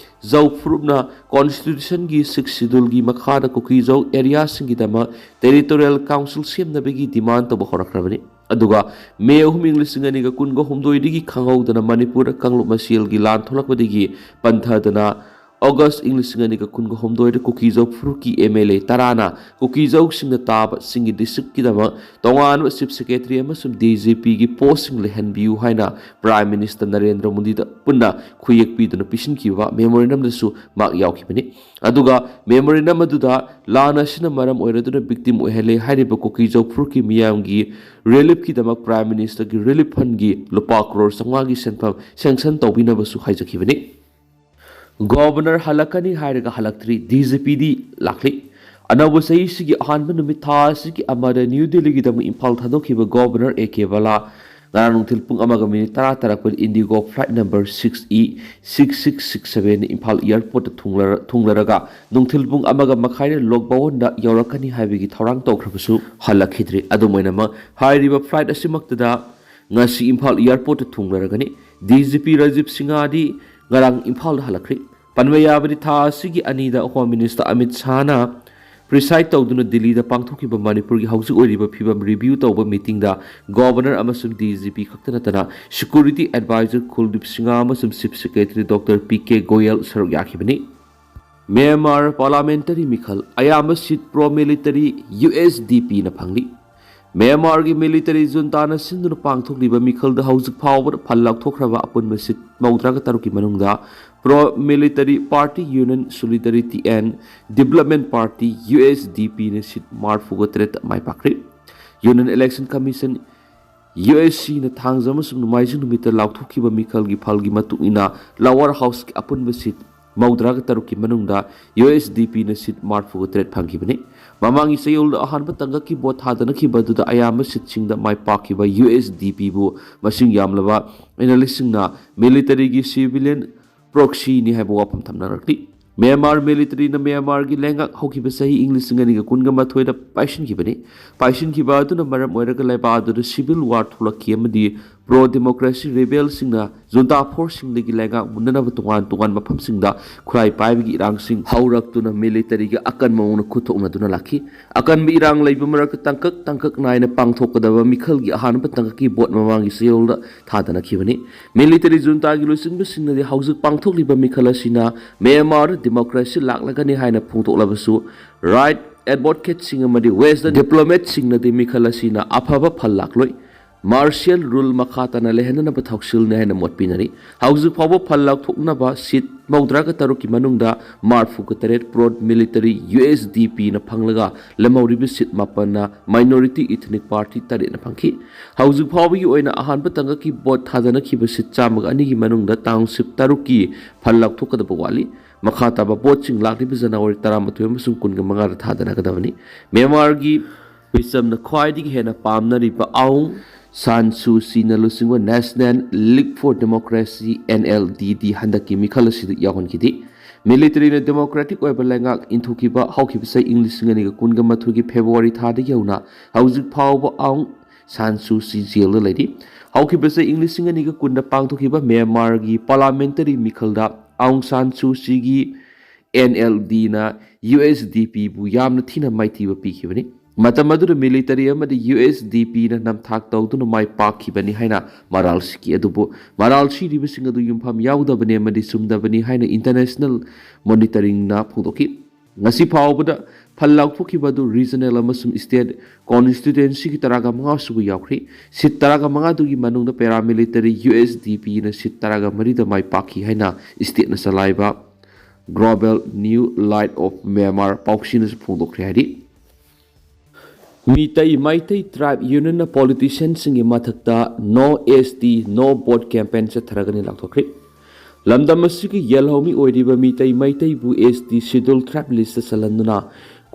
ꯖꯧ ꯐꯨꯔꯨꯞꯅ ꯀꯣꯟꯁꯇꯤꯇ꯭ꯌꯨꯁꯟꯒꯤ ꯁꯤꯛꯁ ꯁꯤꯗꯨꯜꯒꯤ ꯃꯈꯥꯗ ꯀꯨꯀꯤ ꯖꯧ ꯑꯦꯔꯤꯌꯥꯁꯤꯡꯒꯤꯗꯃꯛ ꯇꯦꯔꯤꯇꯣꯔꯤꯌꯦꯜ ꯀꯥꯎꯟꯁꯤꯜ ꯁꯦꯝꯅꯕꯒꯤ ꯗꯤꯃꯥꯟ ꯇꯧꯕ ꯍꯧꯔꯛꯈ꯭ꯔꯕꯅꯤ꯫ ꯑꯗꯨꯒ ꯃꯦ ꯑꯍꯨꯝ ꯏꯪ ꯂꯤꯁꯤꯡ ꯑꯅꯤꯒ ꯀꯨꯟꯒ ꯍꯨꯝꯗꯣꯏꯗꯒꯤ ꯈꯪꯍꯧꯗꯅ ꯃꯅꯤꯄꯨꯔꯗ ꯀꯥꯡꯂꯨꯞ ꯃꯁꯦꯜꯒꯤ ꯂꯥꯟ ꯊꯣꯛꯂꯛꯄꯗꯒꯤ ꯄꯟꯊꯗꯅ ꯑꯣꯒꯁ ꯏꯪ ꯂꯤꯁꯤꯡ ꯑꯅꯤꯒ ꯀꯨꯟꯒ ꯍꯨꯝꯗꯣꯏꯗ ꯀꯨꯀꯤ ꯖꯧ ꯐꯨꯔꯨꯞꯀꯤ ꯑꯦꯝ ꯑꯦꯜ ꯑꯦ ꯇꯔꯥꯅ ꯀꯨꯀꯤ ꯖꯧꯁꯤꯡꯅ ꯇꯥꯕ ꯆꯤꯡꯒꯤ ꯗꯤꯁꯇ꯭ꯔꯤꯛꯀꯤꯗꯃꯛ ꯇꯣꯉꯥꯟꯕ ꯆꯤꯐ ꯁꯦꯀ꯭ꯔꯦꯇꯔꯤ ꯑꯃꯁꯨꯡ ꯗꯤ ꯖꯤ ꯄꯤꯒꯤ ꯄꯣꯁꯁꯤꯡ ꯂꯩꯍꯟꯕꯤꯌꯨ ꯍꯥꯏꯅ ꯄ꯭ꯔꯥꯏꯝ ꯃꯤꯅꯤꯁꯇꯔ ꯅꯔꯦꯟꯗ꯭ꯔ ꯃꯣꯗꯤꯗ ꯄꯨꯟꯅ ꯈꯨꯌꯦꯛ ꯄꯤꯗꯨꯅ ꯄꯤꯁꯤꯟꯈꯤꯕ ꯃꯦꯃꯣꯔꯦꯟꯗꯝꯗꯁꯨ ꯃꯍꯥꯛ ꯌꯥꯎꯈꯤꯕꯅꯤ꯫ ꯑꯗꯨꯒ ꯃꯦꯃꯣꯔꯦꯟꯗꯝ ꯑꯗꯨꯗ ꯂꯥꯟ ꯑꯁꯤꯅ ꯃꯔꯝ ꯑꯣꯏꯔꯗꯨꯅ ꯚꯤꯛꯇꯤꯝ ꯑꯣꯏꯍꯜꯂꯦ ꯍꯥꯏꯔꯤꯕ ꯀꯨꯀꯤ ꯖꯧ ꯐꯨꯔꯨꯞꯀꯤ ꯃꯤꯌꯥꯝꯒꯤ ꯔꯤꯂꯤꯐꯀꯤꯗꯃꯛ ꯄ꯭ꯔꯥꯏꯝ ꯃꯤꯅꯤꯁꯇꯔꯒꯤ ꯔꯤꯂꯤꯐ ꯐꯟꯒꯤ ꯂꯨꯄꯥ ꯀ꯭ꯔꯣꯔ ꯆꯥꯝꯃꯉꯥꯒꯤ ꯁꯦꯟꯐꯝ ꯁꯦꯡꯁꯟ ꯇꯧꯕꯤꯅꯕꯁꯨ ꯍꯥꯏꯖꯈꯤꯕꯅꯤ꯫ ꯒꯣꯚꯔꯅꯔ ꯍꯜꯂꯛꯀꯅꯤ ꯍꯥꯏꯔꯒ ꯍꯜꯂꯛꯇ꯭ꯔꯤ, ꯗꯤ ꯖꯤ ꯄꯤꯗꯤ ꯂꯥꯛꯂꯤ꯫ ꯑꯅꯧꯕ ꯆꯍꯤꯁꯤꯒꯤ ꯑꯍꯥꯟꯕ ꯅꯨꯃꯤꯠ ꯊꯥ ꯑꯁꯤꯒꯤ ꯑꯃꯗ ꯅ꯭ꯌꯨ ꯗꯤꯜꯂꯤꯒꯤꯗꯃꯛ ꯏꯝꯐꯥꯜ ꯊꯥꯗꯣꯛꯈꯤꯕ ꯒꯣꯚꯔꯅꯔ ꯑꯦ ꯀꯦ ꯕꯂꯥ ꯉꯔꯥꯡ ꯅꯨꯡꯊꯤꯜ ꯄꯨꯡ ꯑꯃꯒ ꯃꯤꯅꯤꯠ ꯇꯔꯥ ꯇꯥꯔꯛꯄꯗ IndiGo flight number six E six six six seven Imphal ꯑꯦꯌꯔꯄꯣꯔꯠꯇ ꯊꯨꯡꯂꯔ-, ꯊꯨꯡꯂꯔꯒ ꯅꯨꯡꯊꯤꯜ ꯄꯨꯡ ꯑꯃꯒ ꯃꯈꯥꯏꯗ ꯂꯣꯛ ꯚꯋꯟꯗ ꯌꯧꯔꯛꯀꯅꯤ ꯍꯥꯏꯕꯒꯤ ꯊꯧꯔꯥꯡ ꯇꯧꯈ꯭ꯔꯕꯁꯨ ꯍꯜꯂꯛꯈꯤꯗ꯭ꯔꯤ꯫ ꯑꯗꯨꯝ ꯑꯣꯏꯅꯃꯛ, ꯍꯥꯏꯔꯤꯕ ꯐ꯭ꯂꯥꯏꯠ ꯑꯁꯤꯃꯛꯇꯗ ꯉꯁꯤ ꯏꯝꯐꯥꯜ ꯑꯦꯌꯔꯄꯣꯔꯠꯇ ꯊꯨꯡꯂꯔꯒꯅꯤ꯫ ꯗꯤ ꯖꯤ ꯄꯤ ꯔꯥꯖꯤꯕ ꯁꯤꯡꯍꯗꯤ ꯉꯔꯥꯡ ꯏꯝꯐꯥꯜꯗ ꯍꯜꯂꯛꯈ꯭ꯔꯦ꯫ ꯄꯟꯕ ꯌꯥꯕꯗꯤ, ꯊꯥ ꯑꯁꯤꯒꯤ ꯑꯅꯤꯗ ꯍꯣꯝ ꯃꯤꯅꯤꯁꯇꯔ ꯑꯃꯤꯠ ꯁꯥꯍꯅ ꯄ꯭ꯔꯤꯁꯥꯏꯗ ꯇꯧꯗꯨꯅ ꯗꯤꯜꯂꯤꯗ ꯄꯥꯡꯊꯣꯛꯈꯤꯕ ꯃꯅꯤꯄꯨꯔꯒꯤ ꯍꯧꯖꯤꯛ ꯑꯣꯏꯔꯤꯕ ꯐꯤꯕꯝ ꯔꯤꯚꯤꯌꯨ ꯇꯧꯕ ꯃꯤꯇꯤꯡꯗ ꯒꯣꯚꯔꯅꯔ ꯑꯃꯁꯨꯡ ꯗꯤ ꯖꯤ ꯄꯤ ꯈꯛꯇ ꯅꯠꯇꯅ ꯁꯦꯀ꯭ꯌꯨꯔꯤꯇꯤ ꯑꯦꯗꯚꯥꯏꯖꯔ ꯀꯨꯜꯗꯤꯞ ꯁꯤꯡꯍ ꯑꯃꯁꯨꯡ chief secretary doctor P K Goyal ꯁꯔꯨꯛ ꯌꯥꯈꯤꯕꯅꯤ꯫ ꯃ꯭ꯌꯥꯟꯃꯥꯔ ꯄꯥꯔꯂꯥꯃꯦꯟꯇꯔꯤ ꯃꯤꯈꯜ ꯑꯌꯥꯝꯕ seat pro military U S D ꯄꯤꯅ ꯐꯪꯂꯤ꯫ ꯃ꯭ꯌꯥꯟꯃꯥꯔꯒꯤ ꯃꯤꯂꯤꯇꯔꯤ ꯖꯨꯟꯇꯥꯅ ꯁꯤꯟꯗꯨꯅ ꯄꯥꯡꯊꯣꯛꯂꯤꯕ ꯃꯤꯈꯜꯗ ꯍꯧꯖꯤꯛ ꯐꯥꯎꯕꯗ ꯐꯜ ꯂꯥꯎꯊꯣꯛꯈ꯭ꯔꯕ ꯑꯄꯨꯟꯕ ꯁꯤꯠ ꯃꯧꯗ꯭ꯔꯥꯒ ꯇꯔꯨꯛꯀꯤ ꯃꯅꯨꯡꯗ pro military party union solidarity and development party U S D ꯄꯤꯅ ꯁꯤꯠ ꯃꯔꯤꯐꯨꯒ ꯇꯔꯦꯠꯇ ꯃꯥꯏ ꯄꯥꯛꯈ꯭ꯔꯦ꯫ Union election commission U S ꯁꯤꯅ ꯊꯥꯡꯖ ꯑꯃꯁꯨꯡ ꯅꯣꯡꯃꯥꯏꯖꯤꯡ ꯅꯨꯃꯤꯠꯇ ꯂꯥꯎꯊꯣꯛꯈꯤꯕ ꯃꯤꯈꯜꯒꯤ ꯐꯜꯒꯤ ꯃꯇꯨꯡ ꯏꯟꯅ ꯂꯋꯔ ꯍꯥꯎꯁꯀꯤ ꯑꯄꯨꯟꯕ ꯁꯤꯠ ꯃꯧꯗ꯭ꯔꯥꯒ ꯇꯔꯨꯛꯀꯤ ꯃꯅꯨꯡꯗ ꯌꯨ ꯑꯦꯁ ꯗꯤ ꯄꯤꯅ ꯁꯤꯠ ꯃꯔꯤꯐꯨꯒ ꯇꯔꯦꯠ ꯐꯪꯈꯤꯕꯅꯤ꯫ ꯃꯃꯥꯡꯒꯤ ꯆꯌꯣꯜꯗ ꯑꯍꯥꯟꯕ ꯇꯥꯡꯀꯛꯀꯤ ꯚꯣꯠ ꯊꯥꯗꯅꯈꯤꯕ ꯑꯗꯨꯗ ꯑꯌꯥꯝꯕ ꯁꯤꯠꯁꯤꯡꯗ ꯃꯥꯏ ꯄꯥꯛꯈꯤꯕ ꯌꯨ ꯑꯦꯁ ꯗꯤ ꯄꯤꯕꯨ ꯃꯁꯤꯡ ꯌꯥꯝꯂꯕ ꯑꯦꯅꯥꯂꯤꯁꯁꯤꯡꯅ ꯃꯤꯂꯤꯇꯔꯤꯒꯤ ꯁꯤꯚꯤꯂꯤꯌꯟ ꯄ꯭ꯔꯣꯛꯁꯤꯅꯤ ꯍꯥꯏꯕ ꯋꯥꯐꯝ ꯊꯝꯅꯔꯛꯂꯤ꯫ ꯃ꯭ꯌꯥꯟꯃꯥꯔ ꯃꯤꯂꯤꯇꯔꯤꯅ ꯃ꯭ꯌꯥꯟꯃꯥꯔꯒꯤ ꯂꯩꯉꯥꯛ ꯍꯧꯈꯤꯕ ꯆꯍꯤ ꯏꯪ ꯂꯤꯁꯤꯡ ꯑꯅꯤꯒ ꯀꯨꯟꯒ ꯃꯥꯊꯣꯏꯗ ꯄꯥꯏꯁꯤꯟꯈꯤꯕꯅꯤ꯫ ꯄꯥꯏꯁꯤꯟꯈꯤꯕ ꯑꯗꯨꯅ ꯃꯔꯝ ꯑꯣꯏꯔꯒ ꯂꯩꯕꯥꯛ ꯑꯗꯨꯗ ꯁꯤꯚꯤꯜ ꯋꯥꯔ ꯊꯣꯛꯂꯛꯈꯤ ꯑꯃꯗꯤ ꯄ꯭ꯔꯣ ꯗꯦꯃꯣꯀ꯭ꯔꯦꯁꯤ ꯔꯦꯕꯦꯜꯁꯤꯡꯅ ꯖꯨꯟꯇꯥ ꯐꯣꯔꯁꯁꯤꯡꯗꯒꯤ ꯂꯩꯉꯥꯛ ꯃꯨꯟꯅꯅꯕ ꯇꯣꯉꯥꯟ ꯇꯣꯉꯥꯟꯕ ꯃꯐꯝꯁꯤꯡꯗ ꯈꯨꯠꯂꯥꯏ ꯄꯥꯏꯕꯒꯤ ꯏꯔꯥꯡꯁꯤꯡ ꯍꯧꯔꯛꯇꯨꯅ ꯃꯤꯂꯤꯇꯔꯤꯒ ꯑꯀꯟꯕ ꯃꯑꯣꯡꯗ ꯈꯨꯠꯊꯣꯛꯅꯗꯨꯅ ꯂꯥꯛꯈꯤ꯫ ꯑꯀꯟꯕ ꯏꯔꯥꯡ ꯂꯩꯕ ꯃꯔꯛꯇ ꯇꯥꯡꯀꯛ ꯇꯥꯡꯀꯛ ꯅꯥꯏꯅ ꯄꯥꯡꯊꯣꯛꯀꯗꯕ ꯃꯤꯈꯜꯒꯤ ꯑꯍꯥꯟꯕ ꯇꯥꯡꯀꯛꯀꯤ ꯚꯣꯠ ꯃꯃꯥꯡꯒꯤ ꯆꯌꯣꯜꯗ ꯊꯥꯗꯅꯈꯤꯕꯅꯤ꯫ ꯃꯤꯂꯤꯇꯔꯤ ꯖꯨꯟꯇꯥꯒꯤ ꯂꯨꯆꯤꯡꯕꯁꯤꯡꯅꯗꯤ ꯍꯧꯖꯤꯛ ꯄꯥꯡꯊꯣꯛꯂꯤꯕ ꯃꯤꯈꯜ ꯑꯁꯤꯅ ꯃ꯭ꯌꯥꯟꯃꯥꯔꯗ ꯗꯦꯃꯣꯀ꯭ꯔꯦꯁꯤ ꯂꯥꯛꯂꯒꯅꯤ ꯍꯥꯏꯅ ꯐꯣꯡꯗꯣꯛꯂꯕꯁꯨ, ꯔꯥꯏꯠ ꯑꯦꯗꯚꯣꯀꯦꯠꯁꯤꯡ ꯑꯃꯗꯤ ꯋꯦꯁꯇꯔꯟ ꯗꯤꯄ꯭ꯂꯣꯃꯦꯠꯁꯤꯡꯅꯗꯤ ꯃꯤꯈꯜ ꯑꯁꯤꯅ ꯑꯐꯕ ꯐꯜ ꯂꯥꯛꯂꯣꯏ, ꯃꯥꯔꯁꯤꯌꯦꯜ ꯔꯨꯜ ꯃꯈꯥ ꯇꯥꯅ ꯂꯩꯍꯟꯅꯅꯕ ꯊꯧꯁꯤꯜꯅꯤ ꯍꯥꯏꯅ ꯃꯣꯠ ꯄꯤꯅꯔꯤ꯫ ꯍꯧꯖꯤꯛ ꯐꯥꯎꯕ ꯐꯜ ꯂꯥꯎꯊꯣꯛꯅꯕ ꯁꯤꯠ ꯃꯧꯗ꯭ꯔꯥꯒ ꯇꯔꯨꯛꯀꯤ ꯃꯅꯨꯡꯗ ꯃꯔꯤꯐꯨꯒ ꯇꯔꯦꯠ pro military U S D ꯄꯤꯅ ꯐꯪꯂꯒ, ꯂꯦꯝꯍꯧꯔꯤꯕ ꯁꯤꯠ ꯃꯥꯄꯟꯅ ꯃꯥꯏꯅꯣꯔꯤꯇꯤ ꯏꯊꯅꯤꯛ ꯄꯥꯔꯇꯤ ꯇꯔꯦꯠꯅ ꯐꯪꯈꯤ꯫ ꯍꯧꯖꯤꯛ ꯐꯥꯎꯕꯒꯤ ꯑꯣꯏꯅ ꯑꯍꯥꯟꯕ ꯇꯥꯡꯀꯛꯀꯤ ꯚꯣꯠ ꯊꯥꯗꯅꯈꯤꯕ ꯁꯤꯠ ꯆꯥꯝꯃꯒ ꯑꯅꯤꯒꯤ ꯃꯅꯨꯡꯗ ꯇꯥꯎꯟꯁꯤꯞ ꯇꯔꯨꯛꯀꯤ ꯐꯜ ꯂꯥꯎꯊꯣꯛꯀꯗꯕ ꯋꯥꯠꯂꯤ꯫ ꯃꯈꯥ ꯇꯥꯕ ꯚꯣꯠꯁꯤꯡ ꯂꯥꯛꯂꯤꯕ ꯖꯅꯋꯥꯔꯤ ꯇꯔꯥꯃꯥꯊꯣꯏ ꯑꯃꯁꯨꯡ ꯀꯨꯟꯒ ꯃꯉꯥꯗ ꯊꯥꯗꯅꯒꯗꯕꯅꯤ꯫ ꯃ꯭ꯌꯥꯟꯃꯥꯔꯒꯤ ꯃꯤꯆꯝꯅ ꯈ꯭ꯋꯥꯏꯗꯒꯤ ꯍꯦꯟꯅ ꯄꯥꯝꯅꯔꯤꯕ ꯑꯥꯎꯡ ꯁꯥꯟ ꯁꯨ ꯆꯤꯅ ꯂꯨꯆꯤꯡꯕ National League for Democracy, N L D D, ꯍꯟꯗꯛꯀꯤ ꯃꯤꯈꯜ ꯑꯁꯤꯗ ꯌꯥꯎꯍꯟꯈꯤꯗꯦ꯫ ꯃꯤꯂꯤꯇꯔꯤꯅ ꯗꯦꯃꯣꯀ꯭ꯔꯦꯇꯤꯛ ꯑꯣꯏꯕ ꯂꯩꯉꯥꯛ ꯏꯟꯊꯣꯛꯈꯤꯕ ꯍꯧꯈꯤꯕ ꯆꯍꯤ ꯏꯪ ꯂꯤꯁꯤꯡ ꯑꯅꯤꯒ ꯀꯨꯟꯒ ꯃꯥꯊꯣꯏꯒꯤ ꯐꯦꯕ꯭ꯔꯨꯋꯥꯔꯤ ꯊꯥꯗꯒꯤ ꯍꯧꯅ ꯍꯧꯖꯤꯛ ꯐꯥꯎꯕ ꯑꯥꯎꯡ ꯁꯥꯟ ꯁꯨ ꯆꯤ ꯖꯦꯜꯗ ꯂꯩꯔꯤ꯫ ꯍꯧꯈꯤꯕ ꯆꯍꯤ ꯏꯪ ꯂꯤꯁꯤꯡ ꯑꯅꯤꯒ ꯀꯨꯟꯗ ꯄꯥꯡꯊꯣꯛꯈꯤꯕ ꯃ꯭ꯌꯥꯟꯃꯥꯔꯒꯤ ꯄꯥꯔꯂꯥꯃꯦꯟꯇꯔꯤ ꯃꯤꯈꯜꯗ ꯑꯥꯎꯡ ꯁꯥꯟ ꯁꯨ ꯆꯤꯒꯤ NLD ꯅ USDP ꯕꯨ ꯌꯥꯝꯅ ꯊꯤꯅ ꯃꯥꯏꯊꯤꯕ ꯄꯤꯈꯤꯕꯅꯤ꯫ ꯃꯇꯝ ꯑꯗꯨꯗ ꯃꯤꯂꯤꯇꯔꯤ ꯑꯃꯗꯤ USDP ꯅ ꯅꯝꯊꯥꯛ ꯇꯧꯗꯨꯅ ꯃꯥꯏ ꯄꯥꯛꯈꯤꯕꯅꯤ ꯍꯥꯏꯅ ꯃꯔꯥꯜ ꯁꯤꯈꯤ꯫ ꯑꯗꯨꯕꯨ ꯃꯔꯥꯜ ꯁꯤꯔꯤꯕꯁꯤꯡ ꯑꯗꯨ ꯌꯨꯝꯐꯝ ꯌꯥꯎꯗꯕꯅꯤ ꯑꯃꯗꯤ ꯆꯨꯝꯗꯕꯅꯤ ꯍꯥꯏꯅ International Monitoring ꯅ ꯐꯣꯡꯗꯣꯛꯈꯤ꯫ ꯉꯁꯤ ꯐꯥꯎꯕꯗ ꯐꯜ ꯂꯥꯎꯊꯣꯛꯈꯤꯕ ꯑꯗꯨ regional ꯑꯃꯁꯨꯡ state constituency ꯒꯤ ꯇꯔꯥꯒ ꯃꯉꯥ ꯁꯨꯕ ꯌꯥꯎꯈ꯭ꯔꯤ꯫ Seat ꯇꯔꯥꯒ ꯃꯉꯥ ꯑꯗꯨꯒꯤ ꯃꯅꯨꯡꯗ paramilitary USDP ꯅ seat ꯇꯔꯥꯒ ꯃꯔꯤꯗ ꯃꯥꯏ ꯄꯥꯛꯈꯤ ꯍꯥꯏꯅ state ꯅ ꯆꯂꯥꯏꯕ Global New Light of Myanmar ꯄꯥꯎꯁꯤꯅꯁꯨ ꯐꯣꯡꯗꯣꯛꯈ꯭ꯔꯦ ꯍꯥꯏꯔꯤ꯫ ꯃꯤꯇꯩ ꯃꯩꯇꯩ Tribe Union ꯅ politician ꯁꯤꯡꯒꯤ ꯃꯊꯛꯇ No ST No Vote campaign ꯆꯠꯊꯔꯒꯅꯤ ꯂꯥꯎꯊꯣꯛꯈ꯭ꯔꯤ꯫ ꯂꯝꯗꯝ ꯑꯁꯤꯒꯤ ꯌꯦꯜꯍꯧꯃꯤ ꯑꯣꯏꯔꯤꯕ Meitei ꯃꯩꯇꯩꯕꯨ ST Schedule Tribe list ꯇ ꯆꯜꯍꯟꯗꯨꯅ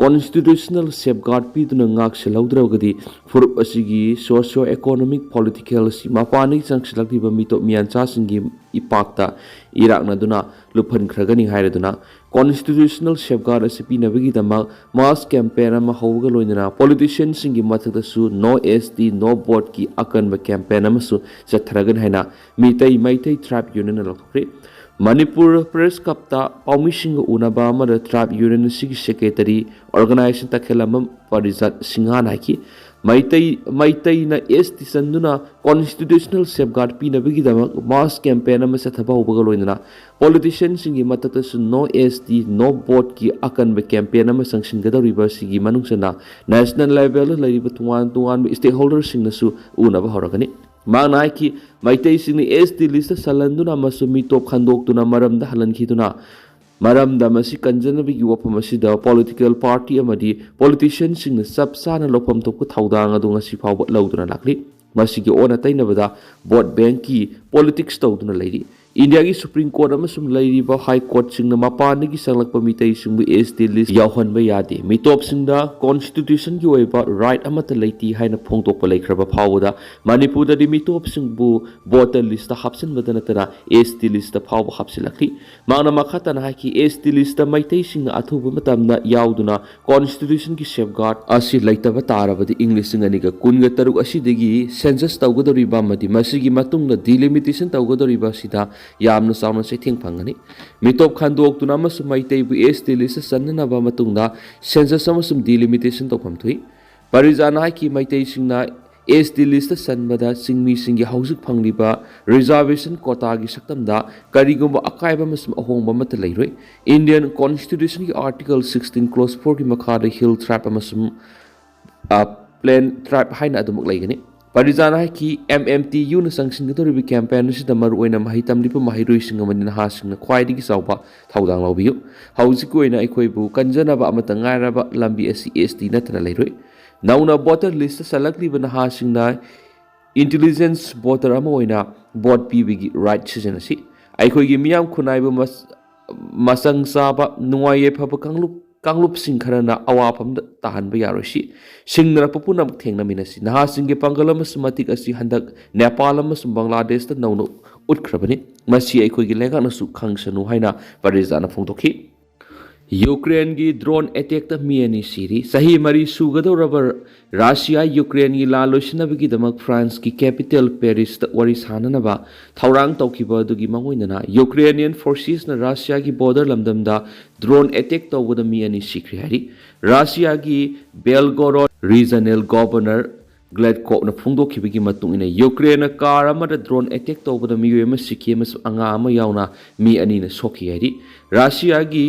constitutional safeguard ꯄꯤꯗꯨꯅ ꯉꯥꯛꯁꯦꯜꯍꯧꯗ꯭ꯔꯕꯗꯤ ꯐꯨꯔꯨꯞ ꯑꯁꯤꯒꯤ socio economic political ꯑꯁꯤ ꯃꯄꯥꯟꯗꯒꯤ ꯆꯪꯁꯤꯜꯂꯛꯂꯤꯕ ꯃꯤꯇꯣꯞ ꯃꯤꯌꯥꯟꯆꯥꯁꯤꯡꯒꯤ ꯏꯄꯥꯛꯇ ꯏꯔꯥꯛꯅꯗꯨꯅ ꯂꯨꯞꯍꯟꯈ꯭ꯔꯒꯅꯤ ꯍꯥꯏꯔꯗꯨꯅ constitutional safeguard ꯑꯁꯤ ꯄꯤꯅꯕꯒꯤꯗꯃꯛ mass campaign ꯑꯃ ꯍꯧꯕꯒ ꯂꯣꯏꯅꯅ politician ꯁꯤꯡꯒꯤ ꯃꯊꯛꯇꯁꯨ No ST No Vote ꯀꯤ ꯑꯀꯟꯕ campaign ꯑꯃꯁꯨ ꯆꯠꯊꯔꯒꯅꯤ ꯍꯥꯏꯅ ꯃꯤꯇꯩ ꯃꯩꯇꯩ Tribe Union ꯅ ꯂꯥꯎꯊꯣꯛꯈ꯭ꯔꯦ꯫ ꯃꯅꯤꯄꯨꯔ Press Club ꯇ ꯄꯥꯎꯃꯤꯁꯤꯡꯒ ꯎꯅꯕ ꯑꯃꯗ Tribe Union ꯑꯁꯤꯒꯤ secretary organization ꯇꯈꯦꯂꯝꯕꯝ ꯄꯔꯤꯖꯥꯠ ꯁꯤꯡꯍꯥꯅ ꯍꯥꯏꯈꯤ꯫ ꯃꯩꯇꯩ ꯃꯩꯇꯩꯅ ST ꯆꯟꯗꯨꯅ constitutional safeguard ꯄꯤꯅꯕꯒꯤꯗꯃꯛ mass campaign ꯑꯃ ꯆꯠꯊꯕ ꯍꯧꯕꯒ ꯂꯣꯏꯅꯅ politician ꯁꯤꯡꯒꯤ ꯃꯊꯛꯇꯁꯨ No ST No Vote ꯀꯤ ꯑꯀꯟꯕ campaign ꯑꯃ ꯆꯪꯁꯤꯟꯒꯗꯧꯔꯤꯕ ꯑꯁꯤꯒꯤ ꯃꯅꯨꯡ ꯆꯟꯅ national level ꯗ ꯂꯩꯔꯤꯕ ꯇꯣꯉꯥꯟ ꯇꯣꯉꯥꯟꯕ stakeholder ꯁꯤꯡꯅꯁꯨ ꯎꯅꯕ ꯍꯧꯔꯒꯅꯤ꯫ ꯃꯍꯥꯛꯅ ꯍꯥꯏꯈꯤ, ꯃꯩꯇꯩꯁꯤꯡꯅ ST list ꯇ ꯆꯜꯍꯟꯗꯨꯅ ꯑꯃꯁꯨꯡ ꯃꯤꯇꯣꯞ ꯈꯟꯗꯣꯛꯇꯨꯅ ꯃꯔꯝꯗ ꯍꯜꯍꯟꯈꯤꯗꯨꯅ ꯃꯔꯝꯗ ꯃꯁꯤ ꯀꯟꯖꯅꯕꯒꯤ ꯋꯥꯐꯝ ꯑꯁꯤꯗ political party ꯑꯃꯗꯤ politician ꯁꯤꯡꯅ ꯆꯞ ꯆꯥꯅ ꯂꯧꯐꯝ ꯊꯣꯛꯄ ꯊꯧꯗꯥꯡ ꯑꯗꯨ ꯉꯁꯤ ꯐꯥꯎꯕ ꯂꯧꯗꯨꯅ ꯂꯥꯛꯂꯤ꯫ ꯃꯁꯤꯒꯤ ꯑꯣꯟꯅ ꯇꯩꯅꯕꯗ vote bank ꯀꯤ politics ꯇꯧꯗꯨꯅ ꯂꯩꯔꯤ꯫ ꯏꯟꯗꯤꯌꯥꯒꯤ Supreme Court ꯑꯃꯁꯨꯡ ꯂꯩꯔꯤꯕ High Court ꯁꯤꯡꯅ ꯃꯄꯥꯟꯗꯒꯤ ꯆꯪꯂꯛꯄ ꯃꯤꯇꯩꯁꯤꯡꯕꯨ ST list ꯌꯥꯎꯍꯟꯕ ꯌꯥꯗꯦ, ꯃꯤꯇꯣꯞꯁꯤꯡꯗ constitution ꯒꯤ ꯑꯣꯏꯕ right ꯑꯃꯠꯇ ꯂꯩꯇꯦ ꯍꯥꯏꯅ ꯐꯣꯡꯗꯣꯛꯄ ꯂꯩꯈ꯭ꯔꯕ ꯐꯥꯎꯕꯗ ꯃꯅꯤꯄꯨꯔꯗꯗꯤ ꯃꯤꯇꯣꯞꯁꯤꯡꯕꯨ voter list ꯇ ꯍꯥꯞꯆꯤꯟꯕꯗ ꯅꯠꯇꯅ ST list ꯇ ꯐꯥꯎꯕ ꯍꯥꯞꯆꯤꯜꯂꯛꯂꯤ꯫ ꯃꯍꯥꯛꯅ ꯃꯈꯥ ꯇꯥꯅ ꯍꯥꯏꯈꯤ, ST list ꯇ ꯃꯩꯇꯩꯁꯤꯡꯅ ꯑꯊꯨꯕ ꯃꯇꯝꯗ ꯌꯥꯎꯗꯨꯅ constitution ꯒꯤ safeguard ꯑꯁꯤ ꯂꯩꯇꯕ ꯇꯥꯔꯕꯗꯤ ꯏꯪ ꯂꯤꯁꯤꯡ ꯑꯅꯤꯒ ꯀꯨꯟꯒ ꯇꯔꯨꯛ ꯑꯁꯤꯗꯒꯤ census ꯇꯧꯒꯗꯧꯔꯤꯕ ꯑꯃꯗꯤ ꯃꯁꯤꯒꯤ ꯃꯇꯨꯡꯗ delimitation ꯇꯧꯒꯗꯧꯔꯤꯕ ꯑꯁꯤꯗ ꯌꯥꯝꯅ ꯆꯥꯎꯅ ꯆꯩꯊꯦꯡ ꯐꯪꯒꯅꯤ꯫ ꯃꯤꯇꯣꯞ ꯈꯟꯗꯣꯛꯇꯨꯅ ꯑꯃꯁꯨꯡ ꯃꯩꯇꯩꯕꯨ ꯑꯦꯁ ꯇꯤ ꯂꯤꯁꯇ ꯆꯟꯅꯅꯕ ꯃꯇꯨꯡꯗ ꯁꯦꯟꯁꯁ ꯑꯃꯁꯨꯡ ꯗꯤꯂꯤꯃꯤꯇꯦꯁꯟ ꯇꯧꯐꯝ ꯊꯣꯛꯏ꯫ ꯄꯔꯤꯖꯥꯅ ꯍꯥꯏꯈꯤ, ꯃꯩꯇꯩꯁꯤꯡꯅ ꯑꯦꯁ ꯇꯤ ꯂꯤꯁꯇ ꯆꯟꯕꯗ ꯆꯤꯡꯃꯤꯁꯤꯡꯒꯤ ꯍꯧꯖꯤꯛ ꯐꯪꯂꯤꯕ ꯔꯤꯖꯥꯔꯕꯦꯁꯟ ꯀꯣꯇꯥꯒꯤ ꯁꯛꯇꯝꯗ ꯀꯔꯤꯒꯨꯝꯕ ꯑꯀꯥꯏꯕ ꯑꯃꯁꯨꯡ ꯑꯍꯣꯡꯕ ꯑꯃꯠꯇ ꯂꯩꯔꯣꯏ꯫ ꯏꯟꯗꯤꯌꯟ ꯀꯣꯟꯁꯇꯤꯇ꯭ꯌꯨꯁꯟꯒꯤ ꯑꯥꯔꯇꯤꯀꯜ ꯁꯤꯛꯁꯇꯤꯟ ꯀ꯭ꯂꯣꯁ ꯐꯣꯔꯒꯤ ꯃꯈꯥꯗ ꯍꯤꯜ ꯇ꯭ꯔꯥꯏꯕ ꯑꯃꯁꯨꯡ ꯄ꯭ꯂꯦꯟ ꯇ꯭ꯔꯥꯏꯕ ꯍꯥꯏꯅ ꯑꯗꯨꯃꯛ ꯂꯩꯒꯅꯤ꯫ ꯄꯔꯤꯖꯥꯅ ꯍꯥꯏꯈꯤ, ꯑꯦꯝ ꯑꯦꯝ ꯇꯤ ꯌꯨꯅ ꯆꯪꯁꯤꯟꯒꯗꯧꯔꯤꯕ ꯀꯦꯝꯄꯦꯟ ꯑꯁꯤꯗ ꯃꯔꯨꯑꯣꯏꯅ ꯃꯍꯩ ꯇꯝꯂꯤꯕ ꯃꯍꯩꯔꯣꯏꯁꯤꯡ ꯑꯃꯗꯤ ꯅꯍꯥꯁꯤꯡꯅ ꯈ꯭ꯋꯥꯏꯗꯒꯤ ꯆꯥꯎꯕ ꯊꯧꯗꯥꯡ ꯂꯧꯕꯤꯌꯨ꯫ ꯍꯧꯖꯤꯛꯀꯤ ꯑꯣꯏꯅ ꯑꯩꯈꯣꯏꯕꯨ ꯀꯟꯖꯅꯕ ꯑꯃꯠꯇ ꯉꯥꯏꯔꯕ ꯂꯝꯕꯤ ꯑꯁꯤ ꯑꯦꯁ ꯇꯤ ꯅꯠꯇꯅ ꯂꯩꯔꯣꯏ꯫ ꯅꯧꯅ ꯚꯣꯇꯔ ꯂꯤꯁꯇ ꯆꯜꯂꯛꯂꯤꯕ ꯅꯍꯥꯁꯤꯡꯅ ꯏꯟꯇꯦꯂꯤꯖꯦꯟꯁ ꯚꯣꯇꯔ ꯑꯃ ꯑꯣꯏꯅ ꯚꯣꯠ ꯄꯤꯕꯒꯤ ꯔꯥꯏꯠ ꯁꯤꯖꯤꯟꯅꯁꯤ꯫ ꯑꯩꯈꯣꯏꯒꯤ ꯃꯤꯌꯥꯝ ꯈꯨꯟꯅꯥꯏꯕꯨ ꯃꯁ-, ꯃꯆꯪ ꯆꯥꯕ, ꯅꯨꯡꯉꯥꯏ ꯌꯥꯏꯐꯕ ꯀꯥꯡꯂꯨꯞ, ꯀꯥꯡꯂꯨꯞꯁꯤꯡ ꯈꯔꯅ ꯑꯋꯥꯐꯝꯗ ꯇꯥꯍꯟꯕ ꯌꯥꯔꯣꯏꯁꯤ꯫ ꯁꯤꯡꯅꯔꯛꯄ ꯄꯨꯝꯅꯃꯛ ꯊꯦꯡꯅꯃꯤꯟꯅꯁꯤ꯫ ꯅꯍꯥꯁꯤꯡꯒꯤ ꯄꯥꯡꯒꯜ ꯑꯃꯁꯨꯡ ꯃꯇꯤꯛ ꯑꯁꯤ ꯍꯟꯗꯛ ꯅꯦꯄꯥꯜ ꯑꯃꯁꯨꯡ ꯕꯪꯒ꯭ꯂꯥꯗꯦꯁꯇ ꯅꯧꯅ ꯎꯠꯈ꯭ꯔꯕꯅꯤ꯫ ꯃꯁꯤ ꯑꯩꯈꯣꯏꯒꯤ ꯂꯩꯉꯥꯛꯅꯁꯨ ꯈꯪꯁꯅꯨ ꯍꯥꯏꯅ ꯄꯔꯤꯖꯥꯅ ꯐꯣꯡꯗꯣꯛꯈꯤ꯫ ꯌꯨꯀ꯭ꯔꯦꯟꯒꯤ ꯗ꯭ꯔꯣꯟ ꯑꯦꯇꯦꯛꯇ ꯃꯤ ꯑꯅꯤ ꯁꯤꯔꯤ꯫ ꯆꯍꯤ ꯃꯔꯤ ꯁꯨꯒꯗꯧꯔꯕ ꯔꯥꯁꯤꯌꯥ ꯌꯨꯀ꯭ꯔꯦꯟꯒꯤ ꯂꯥꯟ ꯂꯣꯏꯁꯤꯟꯅꯕꯒꯤꯗꯃꯛ ꯐ꯭ꯔꯥꯟꯁꯀꯤ ꯀꯦꯄꯤꯇꯦꯜ ꯄꯦꯔꯤꯁꯇ ꯋꯥꯔꯤ ꯁꯥꯅꯅꯕ ꯊꯧꯔꯥꯡ ꯇꯧꯈꯤꯕ ꯑꯗꯨꯒꯤ ꯃꯥꯡꯑꯣꯏꯅꯅ ꯌꯨꯀ꯭ꯔꯦꯅꯤꯌꯟ ꯐꯣꯔꯁꯦꯁꯅ ꯔꯥꯁꯤꯌꯥꯒꯤ ꯕꯣꯔꯗꯔ ꯂꯝꯗꯝꯗ ꯗ꯭ꯔꯣꯟ ꯑꯦꯇꯦꯛ ꯇꯧꯕꯗ ꯃꯤ ꯑꯅꯤ ꯁꯤꯈ꯭ꯔꯦ ꯍꯥꯏꯔꯤ꯫ ꯔꯥꯁꯤꯌꯥꯒꯤ ꯕꯦꯜꯒꯣꯔꯣꯗ ꯔꯤꯖꯅꯦꯜ ꯒꯣꯕꯔꯅꯔ ꯒ꯭ꯂꯦꯠꯀꯣꯞꯅ ꯐꯣꯡꯗꯣꯛꯈꯤꯕꯒꯤ ꯃꯇꯨꯡ ꯏꯟꯅ, ꯌꯨꯀ꯭ꯔꯦꯟꯅ ꯀꯥꯔ ꯑꯃꯗ ꯗ꯭ꯔꯣꯟ ꯑꯦꯇꯦꯛ ꯇꯧꯕꯗ ꯃꯤꯑꯣꯏ ꯑꯃ ꯁꯤꯈꯤ ꯑꯃꯁꯨꯡ ꯑꯉꯥꯡ ꯑꯃ ꯌꯥꯎꯅ ꯃꯤ ꯑꯅꯤꯅ ꯁꯣꯛꯈꯤ ꯍꯥꯏꯔꯤ꯫ ꯔꯥꯁꯤꯌꯥꯒꯤ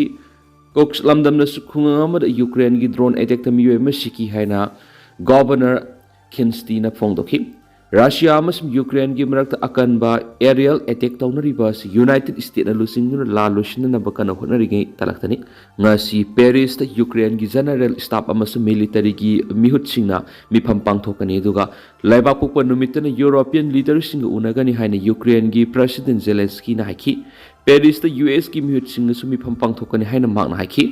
ꯀꯣꯛꯁ ꯂꯝꯗꯝꯗꯁꯨ ꯈꯨꯡꯒꯪ ꯑꯃꯗ ꯌꯨꯀ꯭ꯔꯦꯟꯒꯤ ꯗ꯭ꯔꯣꯟ ꯑꯦꯇꯦꯛꯇ ꯃꯤꯑꯣꯏ ꯑꯃ ꯁꯤꯈꯤ ꯍꯥꯏꯅ ꯒꯣꯕꯔꯅꯔ ꯈꯤꯟꯁꯇꯤꯅ ꯐꯣꯡꯗꯣꯛꯈꯤ꯫ ꯔꯥꯁꯤꯌꯥ ꯑꯃꯁꯨꯡ ꯌꯨꯀ꯭ꯔꯦꯟꯒꯤ ꯃꯔꯛꯇ ꯑꯀꯟꯕ ꯑꯦꯔꯤꯌꯦꯜ ꯑꯦꯇꯦꯛ ꯇꯧꯅꯔꯤꯕ ꯑꯁꯤ ꯌꯨꯅꯥꯏꯇꯦꯗ ꯁ꯭ꯇꯦꯠꯅ ꯂꯨꯆꯤꯡꯗꯨꯅ ꯂꯥꯟ ꯂꯣꯏꯁꯤꯟꯅꯅꯕ ꯀꯟꯅ ꯍꯣꯠꯅꯔꯤꯉꯩ ꯇꯥꯂꯛꯇꯅꯤ꯫ ꯉꯁꯤ ꯄꯦꯔꯤꯁꯇ ꯌꯨꯀ꯭ꯔꯦꯟꯒꯤ ꯖꯦꯅꯔꯦꯜ ꯁ꯭ꯇꯥꯐ ꯑꯃꯁꯨꯡ ꯃꯤꯂꯤꯇꯔꯤꯒꯤ ꯃꯤꯍꯨꯠꯁꯤꯡꯅ ꯃꯤꯐꯝ ꯄꯥꯡꯊꯣꯛꯀꯅꯤ, ꯑꯗꯨꯒ ꯂꯩꯕꯥꯛꯄꯣꯛꯄ ꯅꯨꯃꯤꯠꯇꯅ ꯌꯨꯔꯣꯄꯤꯌꯟ ꯂꯤꯗꯔꯁꯤꯡꯒ ꯎꯅꯒꯅꯤ ꯍꯥꯏꯅ ꯌꯨꯀ꯭ꯔꯦꯟꯒꯤ ꯄ꯭ꯔꯦꯁꯤꯗꯦꯟ ꯖꯦꯂꯦꯟꯁꯀꯤꯅ ꯍꯥꯏꯈꯤ꯫ ꯄꯦꯔꯤꯁꯇ ꯌꯨ ꯑꯦꯁꯀꯤ ꯃꯤꯍꯨꯠꯁꯤꯡꯒꯁꯨ ꯃꯤꯐꯝ ꯄꯥꯡꯊꯣꯛꯀꯅꯤ ꯍꯥꯏꯅ ꯃꯍꯥꯛꯅ ꯍꯥꯏꯈꯤ꯫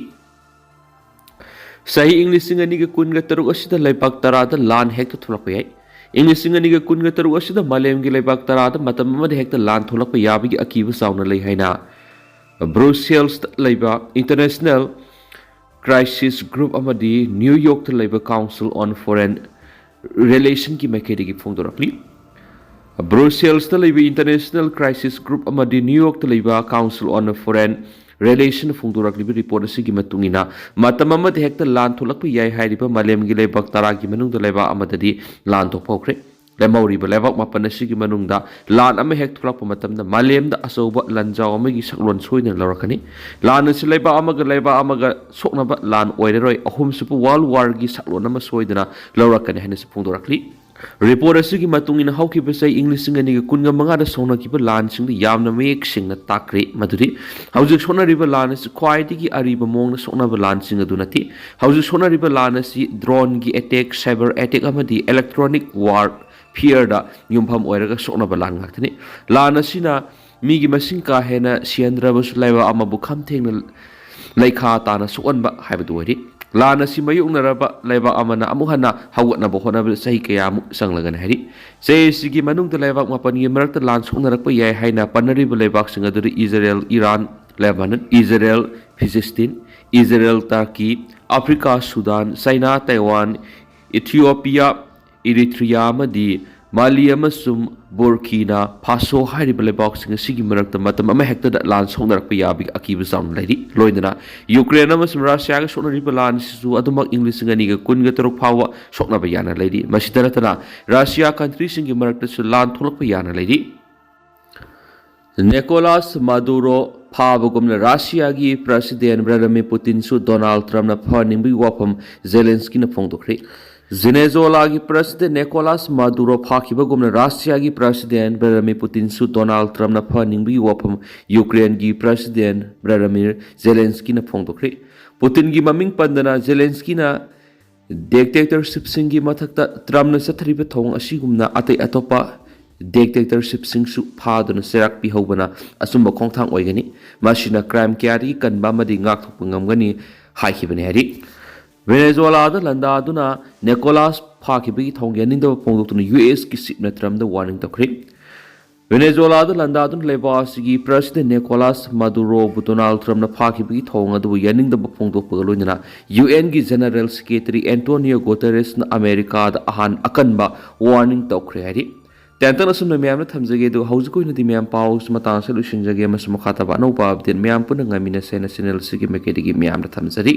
ꯆꯍꯤ ꯏꯪ ꯂꯤꯁꯤꯡ ꯑꯅꯤꯒ ꯀꯨꯟꯒ ꯇꯔꯨꯛ ꯑꯁꯤꯗ ꯂꯩꯕꯥꯛ ꯇꯔꯥꯗ ꯂꯥꯟ ꯍꯦꯛꯇ ꯊꯣꯛꯂꯛꯄ ꯌꯥꯏ꯫ ꯏꯪ ꯂꯤꯁꯤꯡ ꯑꯅꯤꯒ ꯀꯨꯟꯒ ꯇꯔꯨꯛ ꯑꯁꯤꯗ ꯃꯥꯂꯦꯝꯒꯤ ꯂꯩꯕꯥꯛ ꯇꯔꯥꯗ ꯃꯇꯝ ꯑꯃꯗ ꯍꯦꯛꯇ ꯂꯥꯟ ꯊꯣꯛꯂꯛꯄ ꯌꯥꯕꯒꯤ ꯑꯀꯤꯕ ꯆꯥꯎꯅ ꯂꯩ ꯍꯥꯏꯅ ꯕ꯭ꯔꯨꯁꯦꯜꯁꯇ ꯂꯩꯕ International Crisis Group ꯑꯃꯗꯤ ꯅ꯭ꯌꯨ ꯌꯣꯔꯛꯇ ꯂꯩꯕ Council on Foreign Relationꯒꯤ ꯃꯥꯏꯀꯩꯗꯒꯤ ꯐꯣꯡꯗꯣꯔꯛꯂꯤ꯫ ꯕ꯭ꯔꯨꯁꯦꯜꯁꯇ ꯂꯩꯕ International Crisis Group ꯑꯃꯗꯤ ꯅ꯭ꯌꯨ ꯌꯣꯔꯛꯇ ꯂꯩꯕ Council on Foreign Relation ꯐꯣꯡꯗꯣꯔꯛꯂꯤꯕ ꯔꯤꯄꯣꯔꯠ ꯑꯁꯤꯒꯤ ꯃꯇꯨꯡ ꯏꯟꯅ, ꯃꯇꯝ ꯑꯃꯗ ꯍꯦꯛꯇ ꯂꯥꯟ ꯊꯣꯛꯂꯛꯄ ꯌꯥꯏ ꯍꯥꯏꯔꯤꯕ ꯃꯥꯂꯦꯝꯒꯤ ꯂꯩꯕꯥꯛ ꯇꯔꯥꯒꯤ ꯃꯅꯨꯡꯗ ꯂꯩꯕꯥꯛ ꯑꯃꯗꯗꯤ ꯂꯥꯟ ꯊꯣꯛꯄ ꯍꯧꯈ꯭ꯔꯦ꯫ ꯂꯦꯝꯍꯧꯔꯤꯕ ꯂꯩꯕꯥꯛ ꯃꯥꯄꯟ ꯑꯁꯤꯒꯤ ꯃꯅꯨꯡꯗ ꯂꯥꯟ ꯑꯃ ꯍꯦꯛ ꯊꯣꯛꯂꯛꯄ ꯃꯇꯝꯗ ꯃꯥꯂꯦꯝꯗ ꯑꯆꯧꯕ ꯂꯥꯟꯖꯥꯎ ꯑꯃꯒꯤ ꯁꯛꯂꯣꯟ ꯁꯣꯏꯗꯅ ꯂꯧꯔꯛꯀꯅꯤ꯫ ꯂꯥꯟ ꯑꯁꯤ ꯂꯩꯕꯥꯛ ꯑꯃꯒ ꯂꯩꯕꯥꯛ ꯑꯃꯒ ꯁꯣꯛꯅꯕ ꯂꯥꯟ ꯑꯣꯏꯔꯔꯣꯏ, ꯑꯍꯨꯝꯁꯨꯕ World War ꯒꯤ ꯁꯛꯂꯣꯟ ꯑꯃ ꯁꯣꯏꯗꯅ ꯂꯧꯔꯛꯀꯅꯤ ꯍꯥꯏꯅꯁꯨ ꯐꯣꯡꯗꯣꯔꯛꯂꯤ꯫ ꯔꯤꯄꯣꯔꯠ ꯑꯁꯤꯒꯤ ꯃꯇꯨꯡ ꯏꯟꯅ, ꯍꯧꯈꯤꯕ ꯆꯍꯤ ꯏꯪ ꯂꯤꯁꯤꯡ ꯑꯅꯤꯒ ꯀꯨꯟꯒ ꯃꯉꯥꯗ ꯁꯣꯛꯅꯈꯤꯕ ꯂꯥꯟꯁꯤꯡꯗ ꯌꯥꯝꯅ ꯃꯌꯦꯛ ꯁꯦꯡꯅ ꯇꯥꯛꯈ꯭ꯔꯦ ꯃꯗꯨꯗꯤ ꯍꯧꯖꯤꯛ ꯁꯣꯛꯅꯔꯤꯕ ꯂꯥꯟ ꯑꯁꯤ ꯈ꯭ꯋꯥꯏꯗꯒꯤ ꯑꯔꯤꯕ ꯃꯑꯣꯡꯗ ꯁꯣꯛꯅꯕ ꯂꯥꯟꯁꯤꯡ ꯑꯗꯨ ꯅꯠꯇꯦ꯫ ꯍꯧꯖꯤꯛ ꯁꯣꯛꯅꯔꯤꯕ ꯂꯥꯟ ꯑꯁꯤ ꯗ꯭ꯔꯣꯟꯒꯤ ꯑꯦꯇꯦꯛ, ꯁꯥꯏꯕꯔ ꯑꯦꯇꯦꯛ ꯑꯃꯗꯤ ꯏꯂꯦꯛꯇ꯭ꯔꯣꯅꯤꯛ ꯋꯥꯔꯐꯤꯌꯔꯗ ꯌꯨꯝꯐꯝ ꯑꯣꯏꯔꯒ ꯁꯣꯛꯅꯕ ꯂꯥꯟ ꯉꯥꯛꯇꯅꯤ꯫ ꯂꯥꯟ ꯑꯁꯤꯅ ꯃꯤꯒꯤ ꯃꯁꯤꯡ ꯀꯥ ꯍꯦꯟꯅ ꯁꯤꯍꯟꯗ꯭ꯔꯕꯁꯨ ꯂꯩꯕꯥꯛ ꯑꯃꯕꯨ ꯈꯝ ꯊꯦꯡꯅ ꯂꯩꯈꯥ ꯇꯥꯅ ꯁꯣꯛꯍꯟꯕ ꯍꯥꯏꯕꯗꯨ ꯑꯣꯏꯔꯤ꯫ ꯂꯥꯟ ꯑꯁꯤ ꯃꯥꯌꯣꯛꯅꯔꯕ ꯂꯩꯕꯥꯛ ꯑꯃꯅ ꯑꯃꯨꯛ ꯍꯟꯅ ꯍꯧꯒꯠꯅꯕ ꯍꯣꯠꯅꯕꯗ ꯆꯍꯤ ꯀꯌꯥꯃꯨꯛ ꯆꯪꯂꯒꯅꯤ ꯍꯥꯏꯔꯤ꯫ ꯆꯍꯤ ꯑꯁꯤꯒꯤ ꯃꯅꯨꯡꯗ ꯂꯩꯕꯥꯛ ꯃꯥꯄꯟꯒꯤ ꯃꯔꯛꯇ ꯂꯥꯟ ꯁꯣꯛꯅꯔꯛꯄ ꯌꯥꯏ ꯍꯥꯏꯅ ꯄꯟꯅꯔꯤꯕ ꯂꯩꯕꯥꯛꯁꯤꯡ ꯑꯗꯨꯗꯤ Israel, Iran, Lebanon, Israel, Palestine, Israel, Turkey, Africa, Sudan, China, Taiwan, Ethiopia, Eritrea ꯑꯃꯗꯤ ꯃꯥꯂꯤ ꯑꯃꯁꯨꯡ ꯕꯨꯔꯀꯤꯅꯥ ꯐꯥꯁꯣ ꯍꯥꯏꯔꯤꯕ ꯂꯩꯕꯥꯛꯁꯤꯡ ꯑꯁꯤꯒꯤ ꯃꯔꯛꯇ ꯃꯇꯝ ꯑꯃꯍꯦꯛꯇꯗ ꯂꯥꯟ ꯁꯣꯛꯅꯔꯛꯄ ꯌꯥꯕꯒꯤ ꯑꯀꯤꯕ ꯆꯥꯎꯅ ꯂꯩꯔꯤ꯫ ꯂꯣꯏꯅꯅ ꯌꯨꯀ꯭ꯔꯦꯟ ꯑꯃꯁꯨꯡ ꯔꯁꯤꯌꯥꯒ ꯁꯣꯛꯅꯔꯤꯕ ꯂꯥꯟ ꯑꯁꯤꯁꯨ ꯑꯗꯨꯃꯛ ꯏꯪ ꯂꯤꯁꯤꯡ ꯑꯅꯤꯒ ꯀꯨꯟꯒ ꯇꯔꯨꯛ ꯐꯥꯎꯕ ꯁꯣꯛꯅꯕ ꯌꯥꯅ ꯂꯩꯔꯤ꯫ ꯃꯁꯤꯗ ꯅꯠꯇꯅ ꯔꯁꯤꯌꯥ ꯀꯟꯇ꯭ꯔꯤꯁꯤꯡꯒꯤ ꯃꯔꯛꯇꯁꯨ ꯂꯥꯟ ꯊꯣꯛꯂꯛꯄ ꯌꯥꯅ ꯂꯩꯔꯤ꯫ ꯅꯤꯀꯣꯂꯥꯁ ꯃꯥꯗꯨꯔꯣ ꯐꯥꯕꯒꯨꯝꯅ ꯔꯁꯤꯌꯥꯒꯤ ꯄ꯭ꯔꯁꯤꯗꯦꯟ ꯚ꯭ꯂꯥꯗꯤꯃꯤꯔ ꯄꯨꯇꯤꯟꯁꯨ ꯗꯣꯅꯥꯜꯗ ꯇ꯭ꯔꯝꯞꯅ ꯐꯍꯟꯅꯤꯡꯕꯒꯤ ꯋꯥꯐꯝ ꯖꯦꯂꯦꯟꯁꯀꯤꯅ ꯐꯣꯡꯗꯣꯛꯈ꯭ꯔꯦ꯫ ꯚꯦꯅꯦꯖꯨꯋꯦꯂꯥꯒꯤ ꯄ꯭ꯔꯁꯤꯗꯦꯟ ꯅꯤꯀꯣꯂꯥꯁ ꯃꯥꯗꯨꯔꯣ ꯐꯥꯈꯤꯕꯒꯨꯝꯅ ꯔꯁꯤꯌꯥꯒꯤ ꯄ꯭ꯔꯁꯤꯗꯦꯟ ꯚ꯭ꯂꯥꯗꯤꯃꯤꯔ ꯄꯨꯇꯤꯟꯁꯨ ꯗꯣꯅꯥꯜꯗ ꯇ꯭ꯔꯝꯞꯅ ꯐꯍꯟꯅꯤꯡꯕꯒꯤ ꯋꯥꯐꯝ ꯌꯨꯀ꯭ꯔꯦꯟꯒꯤ ꯄ꯭ꯔꯁꯤꯗꯦꯟ ꯚ꯭ꯂꯥꯗꯤꯃꯤꯔ ꯖꯦꯂꯦꯟꯁꯀꯤꯅ ꯐꯣꯡꯗꯣꯛꯈ꯭ꯔꯦ꯫ ꯄꯨꯇꯤꯟꯒꯤ ꯃꯃꯤꯡ ꯄꯟꯗꯅ ꯖꯦꯂꯦꯟꯁꯀꯤꯅ ꯗꯤꯛꯇꯦꯇꯔꯁꯤꯞꯁꯤꯡꯒꯤ ꯃꯊꯛꯇ ꯇ꯭ꯔꯝꯞꯅ ꯆꯠꯊꯔꯤꯕ ꯊꯧꯑꯣꯡ ꯑꯁꯤꯒꯨꯝꯅ ꯑꯇꯩ ꯑꯇꯣꯞꯄ ꯗꯤꯛꯇꯦꯇꯔꯁꯤꯞꯁꯤꯡꯁꯨ ꯐꯥꯗꯨꯅ ꯆꯩꯔꯥꯛ ꯄꯤꯍꯧꯕꯅ ꯑꯆꯨꯝꯕ ꯈꯣꯡꯊꯥꯡ ꯑꯣꯏꯒꯅꯤ꯫ ꯃꯁꯤꯅ ꯀ꯭ꯔꯥꯏꯝ ꯀꯌꯥꯗꯒꯤ ꯀꯟꯕ ꯑꯃꯗꯤ ꯉꯥꯛꯊꯣꯛꯄ ꯉꯝꯒꯅꯤ ꯍꯥꯏꯈꯤꯕꯅꯤ ꯍꯥꯏꯔꯤ꯫ ꯚꯦꯅꯦꯖꯨꯋꯦꯂꯥꯗ ꯂꯥꯟꯗꯥꯗꯨꯅ ꯅꯤꯀꯣꯂꯥꯁ ꯐꯥꯈꯤꯕꯒꯤ ꯊꯧꯑꯣꯡ ꯌꯥꯅꯤꯡꯗꯕ ꯐꯣꯡꯗꯣꯛꯇꯨꯅ ꯌꯨ ꯑꯦꯁꯀꯤ ꯆꯤꯞꯅ ꯇ꯭ꯔꯝꯞꯗ ꯋꯥꯔꯅꯤꯡ ꯇꯧꯈ꯭ꯔꯦ꯫ ꯚꯦꯅꯦꯖꯨꯋꯦꯂꯥꯗ ꯂꯥꯟꯗꯥꯗꯨꯅ ꯂꯩꯕꯥꯛ ꯑꯁꯤꯒꯤ ꯄ꯭ꯔꯁꯤꯗꯦꯟ ꯅꯤꯀꯣꯂꯥꯁ ꯃꯥꯗꯨꯔꯣꯕꯨ ꯗꯣꯅꯥꯜꯗ ꯇ꯭ꯔꯝꯞꯅ ꯐꯥꯈꯤꯕꯒꯤ ꯊꯧꯑꯣꯡ ꯑꯗꯨꯕꯨ ꯌꯥꯅꯤꯡꯗꯕ ꯐꯣꯡꯗꯣꯛꯄꯒ ꯂꯣꯏꯅꯅ ꯌꯨ ꯑꯦꯟꯒꯤ ꯖꯦꯅꯔꯦꯜ ꯁꯦꯀ꯭ꯔꯦꯇꯔꯤ ꯑꯦꯟꯇꯣꯅꯤꯌꯣ ꯒꯨꯇꯦꯔꯦꯁꯅ ꯑꯃꯦꯔꯤꯀꯥꯗ ꯑꯍꯥꯟ ꯑꯀꯟꯕ ꯋꯥꯔꯅꯤꯡ ꯇꯧꯈ꯭ꯔꯦ ꯍꯥꯏꯔꯤ꯫ ꯌꯥꯝꯇꯪ ꯑꯁꯨꯝꯅ ꯃꯌꯥꯝꯅ ꯊꯝꯖꯒꯦ꯫ ꯑꯗꯨꯒ ꯍꯧꯖꯤꯛ ꯑꯣꯏꯅꯗꯤ ꯃꯌꯥꯝ ꯄꯥꯎꯁꯤ ꯃꯇꯥꯡꯁꯦ ꯂꯣꯏꯁꯤꯟꯖꯒꯦ, ꯑꯃꯁꯨꯡ ꯃꯈꯥ ꯇꯥꯕ ꯑꯅꯧꯕ ꯑꯞꯗꯦꯠ ꯃꯌꯥꯝ ꯄꯨꯟꯅ ꯉꯥꯏꯃꯤꯟꯅꯁꯦ ꯍꯥꯏꯅ ꯆꯦꯅꯦꯜ ꯑꯁꯤꯒꯤ ꯃꯥꯏꯀꯩꯗꯒꯤ ꯃꯌꯥꯝꯗ ꯊꯝꯖꯔꯤ꯫